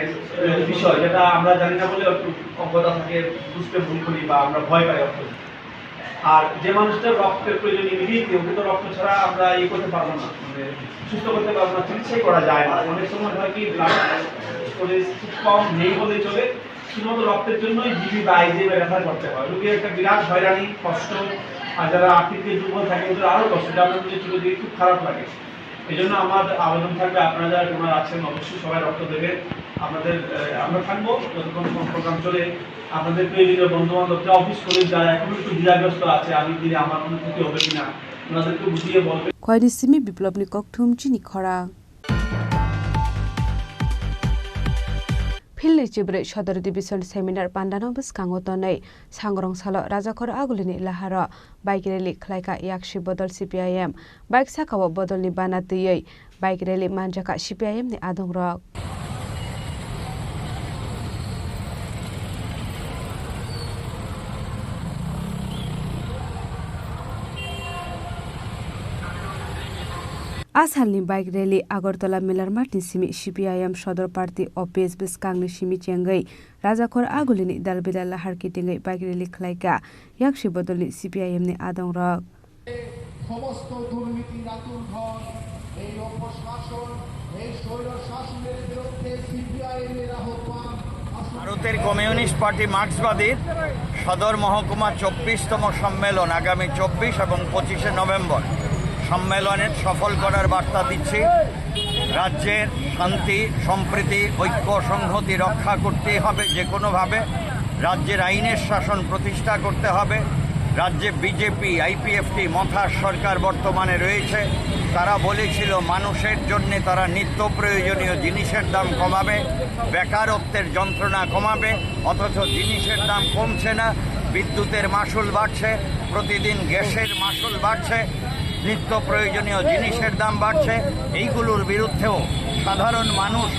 বিষয়, যেটা আমরা জানি না বলে একটু অজ্ঞতা থাকে, বুঝতে ভুল করি বা আমরা ভয় পাই অত। আর যে মানুষটার রক্তের প্রয়োজন ইমিডিয়েটলি, ওকে তো রক্ত ছাড়া আমরা ইয়ে করতে পারবো না, মানে, সুস্থ করতে পারবো না, চিকিৎসাই করা যায় না। অনেক সময় হয় কি, ব্লাড স্টোরেজ খুব কম, নেই বললেই চলে, শুধুমাত্র রক্তের জন্যই জিবি বা আইজিএম রেফার করতে হয়। রোগীর একটা বিরাট হয়রানি, কষ্ট, আর যারা আর্থিক দিকে দুর্বল থাকে, ওদের আরও কষ্ট, এটা আপনাদের চোখের দিকে খুব খারাপ লাগে। এই জন্য আমার আবেদন থাকবে, আপনারা যারা ডোনার আছেন, অবশ্যই সবাই রক্ত দেবেন। আপনাদের, আহ, আমরা থাকবো যতক্ষণ প্রোগ্রাম চলে। আপনাদের প্রয়োজনীয় বন্ধু বান্ধব, যে অফিস কলিগ যারা এখন একটু দ্বিধাগ্রস্ত আছে, আমি দিলে আমার কোনো ক্ষতি হবে কিনা, ওনাদেরকে বুঝিয়ে বলবেন। Khoini simi biplopni kokthum chini khorang. Philni chibrwi Sodor Division Seminar Pandano bwskango tonwi Sangrong salo Rajakhor Agulini laharo bike rally khlaikha Yaksi Bodol C P I M. Bike sakao bodolni bana twiwi bike rally manjakha C P I M ni adongrok. A salni bike rally Agartala Miller Mart ni simi C P I M Sodor Party Office bwskangni simi chengwi Rajakhor Agulini dalbidal lahar kitingwi bike rally khlaikha Yaksi Bodolni C P I M ni adongrok. সমস্ত দুর্নীতি রাতুর ঘর, এই অপশাসন, এই স্বৈর শাসনের বিরুদ্ধে সিপিআইএম এর আহ্বান। ভারতের কমিউনিস্ট পার্টি মার্ক্সবাদীর সদর মহকুমা চব্বিশতম সম্মেলন আগামী চব্বিশ এবং পঁচিশে নভেম্বর সম্মেলনের সফল করার বার্তা দিচ্ছি। রাজ্যের শান্তি, সম্প্রীতি, ঐক্য, সংহতি রক্ষা করতেই হবে যে কোনোভাবে। রাজ্যের আইনের শাসন প্রতিষ্ঠা করতে হবে। রাজ্যে বিজেপি, আইপিএফটি মথার সরকার বর্তমানে রয়েছে। তারা বলেছিল মানুষের জন্যে তারা নিত্য প্রয়োজনীয় জিনিসের দাম কমাবে, বেকারত্বের যন্ত্রণা কমাবে, অথচ জিনিসের দাম কমছে না। বিদ্যুতের মাশুল বাড়ছে, প্রতিদিন গ্যাসের মাশুল বাড়ছে, নিত্য প্রয়োজনীয় জিনিসের দাম বাড়ছে। এইগুলোর বিরুদ্ধেও সাধারণ মানুষ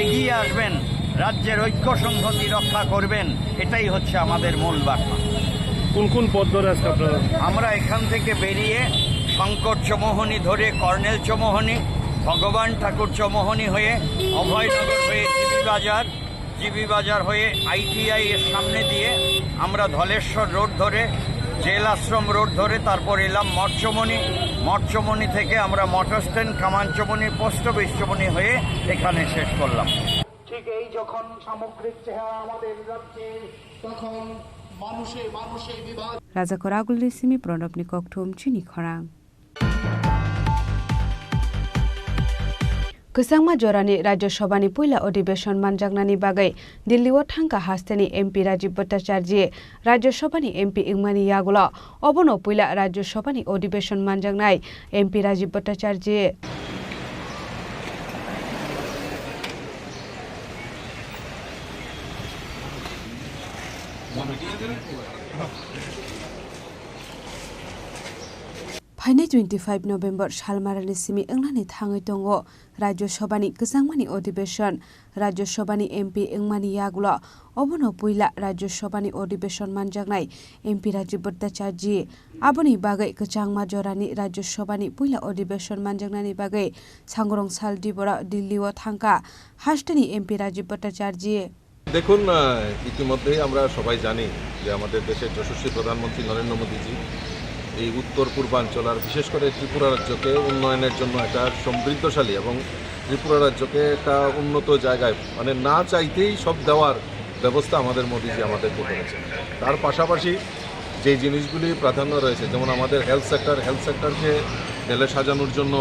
এগিয়ে আসবেন, রাজ্যের ঐক্য সংহতি রক্ষা করবেন, এটাই হচ্ছে আমাদের মূল বার্তা। কোন কোন পথ ধরে আজকে আপনারা? আমরা এখান থেকে বেরিয়ে শঙ্কর চৌমুহনী ধরে কর্নেল চৌমুহনী, ভগবান ঠাকুর চৌমুহনী হয়ে অভয়নগর হয়ে জিবি বাজার, জিবি বাজার হয়ে আইটিআই এর সামনে দিয়ে আমরা ধলেশ্বর রোড ধরে, জেল আশ্রম রোড ধরে, তারপর এলাম মঠচৌমুহনী। মঠচৌমুহনী থেকে আমরা মটর স্ট্যান্ড, কামানচৌমুহনী, পোস্ট অফিস চৌমুহনী হয়ে এখানে শেষ করলাম। ঠিক এই যখন সামগ্রিক চেহারা আমাদের রাজ্যে, তখন মানুষে মানুষে বিভাজন। Rajakhor Agulini simi Pranabni kokthum chini khorang. Kwchangma jorani Rajya Sabhani puila adhibeshon manjaknani bagwi Delhi-o thangkha hasteni M P Rajiv Bhattacharjee. Rajya Sabhani M P wngmani yagulo obono puila Rajya Sabhani adhibeshon manjaknai M P Rajiv Bhattacharjee. Phainai twenty five November salmarani simi wngnani thangwi tongo Rajya Sabhani kwchangmani adhibeshon. Rajya Sabhani M P wngmani yagulo obono puila Rajya Sabhani adhibeshon manjaknai M P Rajiv Bhattacharjee. Aboni bagwi kwchangma jorani Rajya Sabhani puila adhibeshon manjaknani bagwi Sangrong sal diboro Delhi-o thangkha hasteni M P Rajiv Bhattacharjee. দেখুন, আহ, ইতিমধ্যেই আমরা সবাই জানি যে আমাদের দেশের যশস্বী প্রধানমন্ত্রী নরেন্দ্র মোদীজি এই উত্তর পূর্বাঞ্চল আর বিশেষ করে ত্রিপুরা রাজ্যকে উন্নয়নের জন্য একটা সমৃদ্ধশালী এবং ত্রিপুরা রাজ্যকে একটা উন্নত জায়গায়, মানে, না চাইতেই সব দেওয়ার ব্যবস্থা আমাদের মোদীজি আমাদেরকে করেছেন। তার পাশাপাশি যে জিনিসগুলি প্রাধান্য রয়েছে, যেমন আমাদের হেলথ সেক্টর, হেলথ সেক্টরকে ঢেলে সাজানোর জন্য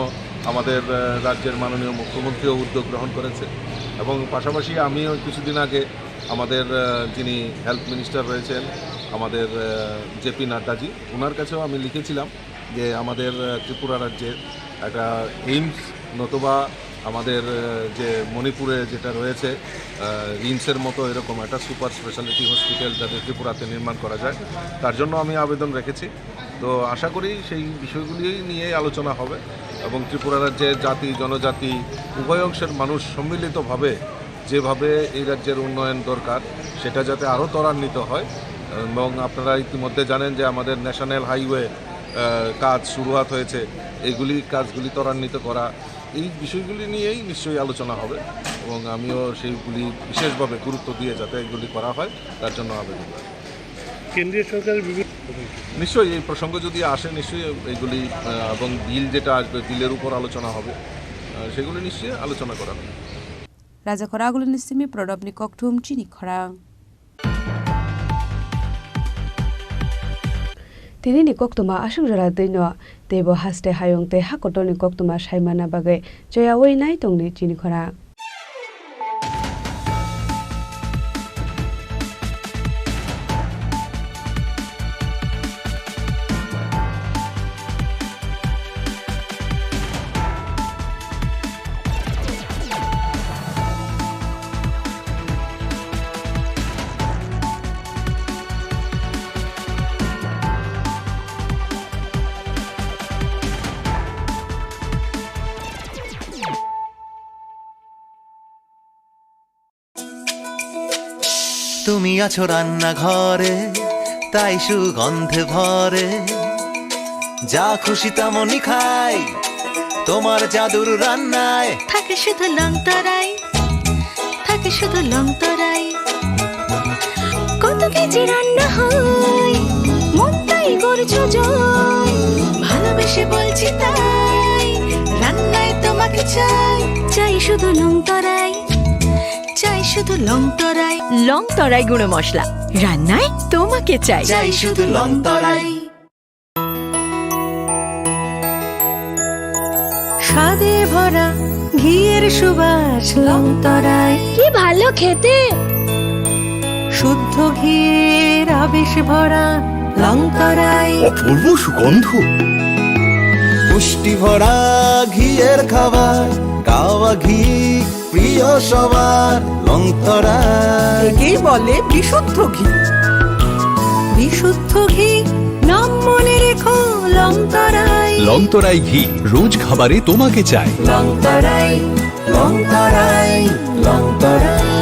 আমাদের, আহ, রাজ্যের মাননীয় মুখ্যমন্ত্রীও উদ্যোগ গ্রহণ করেছে। এবং পাশাপাশি আমিও কিছুদিন আগে আমাদের, আহ, যিনি হেলথ মিনিস্টার রয়েছেন, আমাদের, আহ, জেপি নাড্ডাজি, ওনার কাছেও আমি লিখেছিলাম যে আমাদের, আহ, ত্রিপুরা রাজ্যের একটা এইমস নতুবা আমাদের, আহ, যে মণিপুরে যেটা রয়েছে, আহ, রিমসের মতো এরকম একটা সুপার স্পেশালিটি হসপিটাল যাতে ত্রিপুরাতে নির্মাণ করা যায়, তার জন্য আমি আবেদন রেখেছি। তো আশা করি সেই বিষয়গুলি নিয়েই আলোচনা হবে এবং ত্রিপুরা রাজ্যের জাতি, জনজাতি, উভয় অংশের মানুষ সম্মিলিতভাবে যেভাবে এই রাজ্যের উন্নয়ন দরকার, সেটা যাতে আরও ত্বরান্বিত হয়। এবং আপনারা ইতিমধ্যে জানেন যে আমাদের ন্যাশনাল হাইওয়ে, আহ, কাজ শুরুয়াত হয়েছে, এইগুলি, কাজগুলি ত্বরান্বিত করা, এই বিষয়গুলি নিয়েই নিশ্চয়ই আলোচনা হবে এবং আমিও সেইগুলি বিশেষভাবে গুরুত্ব দিয়ে যাতে এইগুলি করা হয়, তার জন্য আবেদন রাখি। কেন্দ্রীয় সরকারের বিভিন্ন নিশ্চয়ই এই প্রসঙ্গ যদি আসে, নিশ্চয়ই এইগুলি, আহ, এবং বিল যেটা আসবে, বিলের উপর আলোচনা হবে, আহ, সেগুলি নিশ্চয়ই আলোচনা করা হবে। Raja khorang agulini simi prodopni kokthum chini khorang. Tinini koktwma aswk jora twino, teibo haste hayung tei hakotorni koktwma saimana bagwi choyaui nai tongni chini khorang. তুমি আছো রান্নাঘরে, তাই সুগন্ধে ভরে। যা খুশি তেমনই খাই, তোমার জাদুর রান্নায়। থাকে শুধু লংতরাই, থাকে শুধু লংতরাই। কত কেজি রান্না হয়, মন তাই করছো জয়। ভালোবেসে বলছি তাই, রান্নায় তোমাকে চাই। চাই শুধু লংতরাই, চাই শুধু লংতরাই। লংতরাই গুঁড়ো মশলা, রান্নায় তোমাকে চাই। চাই শুধু লংতরাই। স্বাদে ভরা ঘিয়ের সুবাস লংতরাই। কি ভালো খেতে। শুদ্ধ ঘিয়ের আবেশ ভরা লংতরাই। অপূর্ব সুগন্ধ। পুষ্টি ভরা ঘিয়ের খাবার, গাওয়া ঘি প্রিয় সবার লংতরাই। একেই বলে বিশুদ্ধ ঘি। বিশুদ্ধ ঘি, নাম মনে রেখো লংতরাই। লংতরাই ঘি, রোজ খাবারে তোমাকে চাই। লংতরাই, লংতরাই, লংতরাই।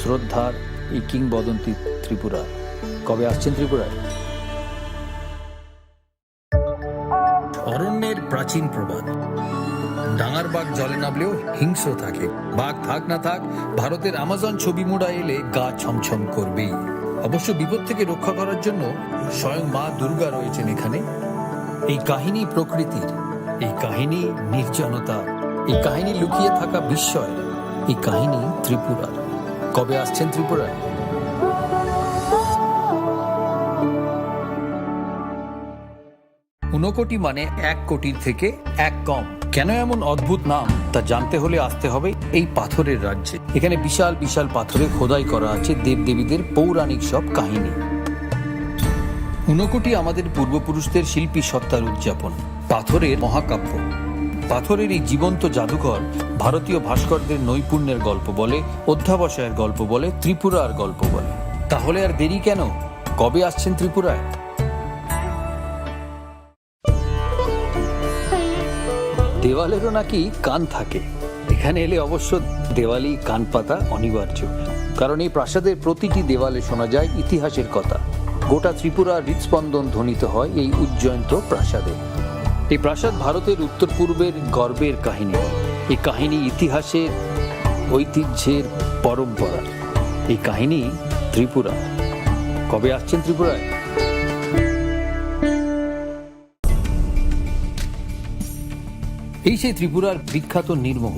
শ্রদ্ধার এই কিংবদন্তি ত্রিপুরা। কবে আসছেন ত্রিপুরায়? অরণ্যের প্রাচীন প্রবাদ, ডাঙার বাঘ জলে নামলেও হিংস্র থাকে। বাঘ থাক না থাক, ভারতের আমাজন ছবি মুড়া এলে গা ছমছম করবেই। অবশ্য বিপদ থেকে রক্ষা করার জন্য স্বয়ং মা দুর্গা রয়েছেন এখানে। এই কাহিনী প্রকৃতির, এই কাহিনী নির্জনতা, এই কাহিনী লুকিয়ে থাকা বিস্ময়, এই কাহিনী ত্রিপুরার। কবে আসছেন ত্রিপুরায়? ঊনকোটি মানে এক কোটির থেকে এক কম। কেন এমন অদ্ভুত নাম, তা জানতে হলে আসতে হবে এই পাথরের রাজ্যে। এখানে বিশাল বিশাল পাথরে খোদাই করা আছে দেবদেবীদের পৌরাণিক সব কাহিনী। ঊনকোটি আমাদের পূর্বপুরুষদের শিল্পী সত্তার উদযাপন, পাথরের মহাকাব্য। পাথরের এই জীবন্ত জাদুঘর ভারতীয় ভাস্করদের নৈপুণ্যের গল্প বলে, অধ্যাবসায়ের গল্প বলে, ত্রিপুরার গল্প বলে। তাহলে আর দেরি কেন? কবে আসছেন ত্রিপুরায়? দেওয়ালেরও নাকি কান থাকে। এখানে এলে অবশ্য দেওয়ালি কান পাতা অনিবার্য, কারণ এই প্রাসাদের প্রতিটি দেওয়ালে শোনা যায় ইতিহাসের কথা। গোটা ত্রিপুরার হৃদস্পন্দন ধ্বনিত হয় এই উজ্জয়ন্ত প্রাসাদে। এই প্রাসাদ ভারতের উত্তর পূর্বের গর্বের কাহিনী। এই কাহিনী ইতিহাসের, ঐতিহ্যের পরম্পরা। এই কাহিনী ত্রিপুরা। কবে আসছেন ত্রিপুরায়? এই সেই ত্রিপুরার বিখ্যাত নীলমহল।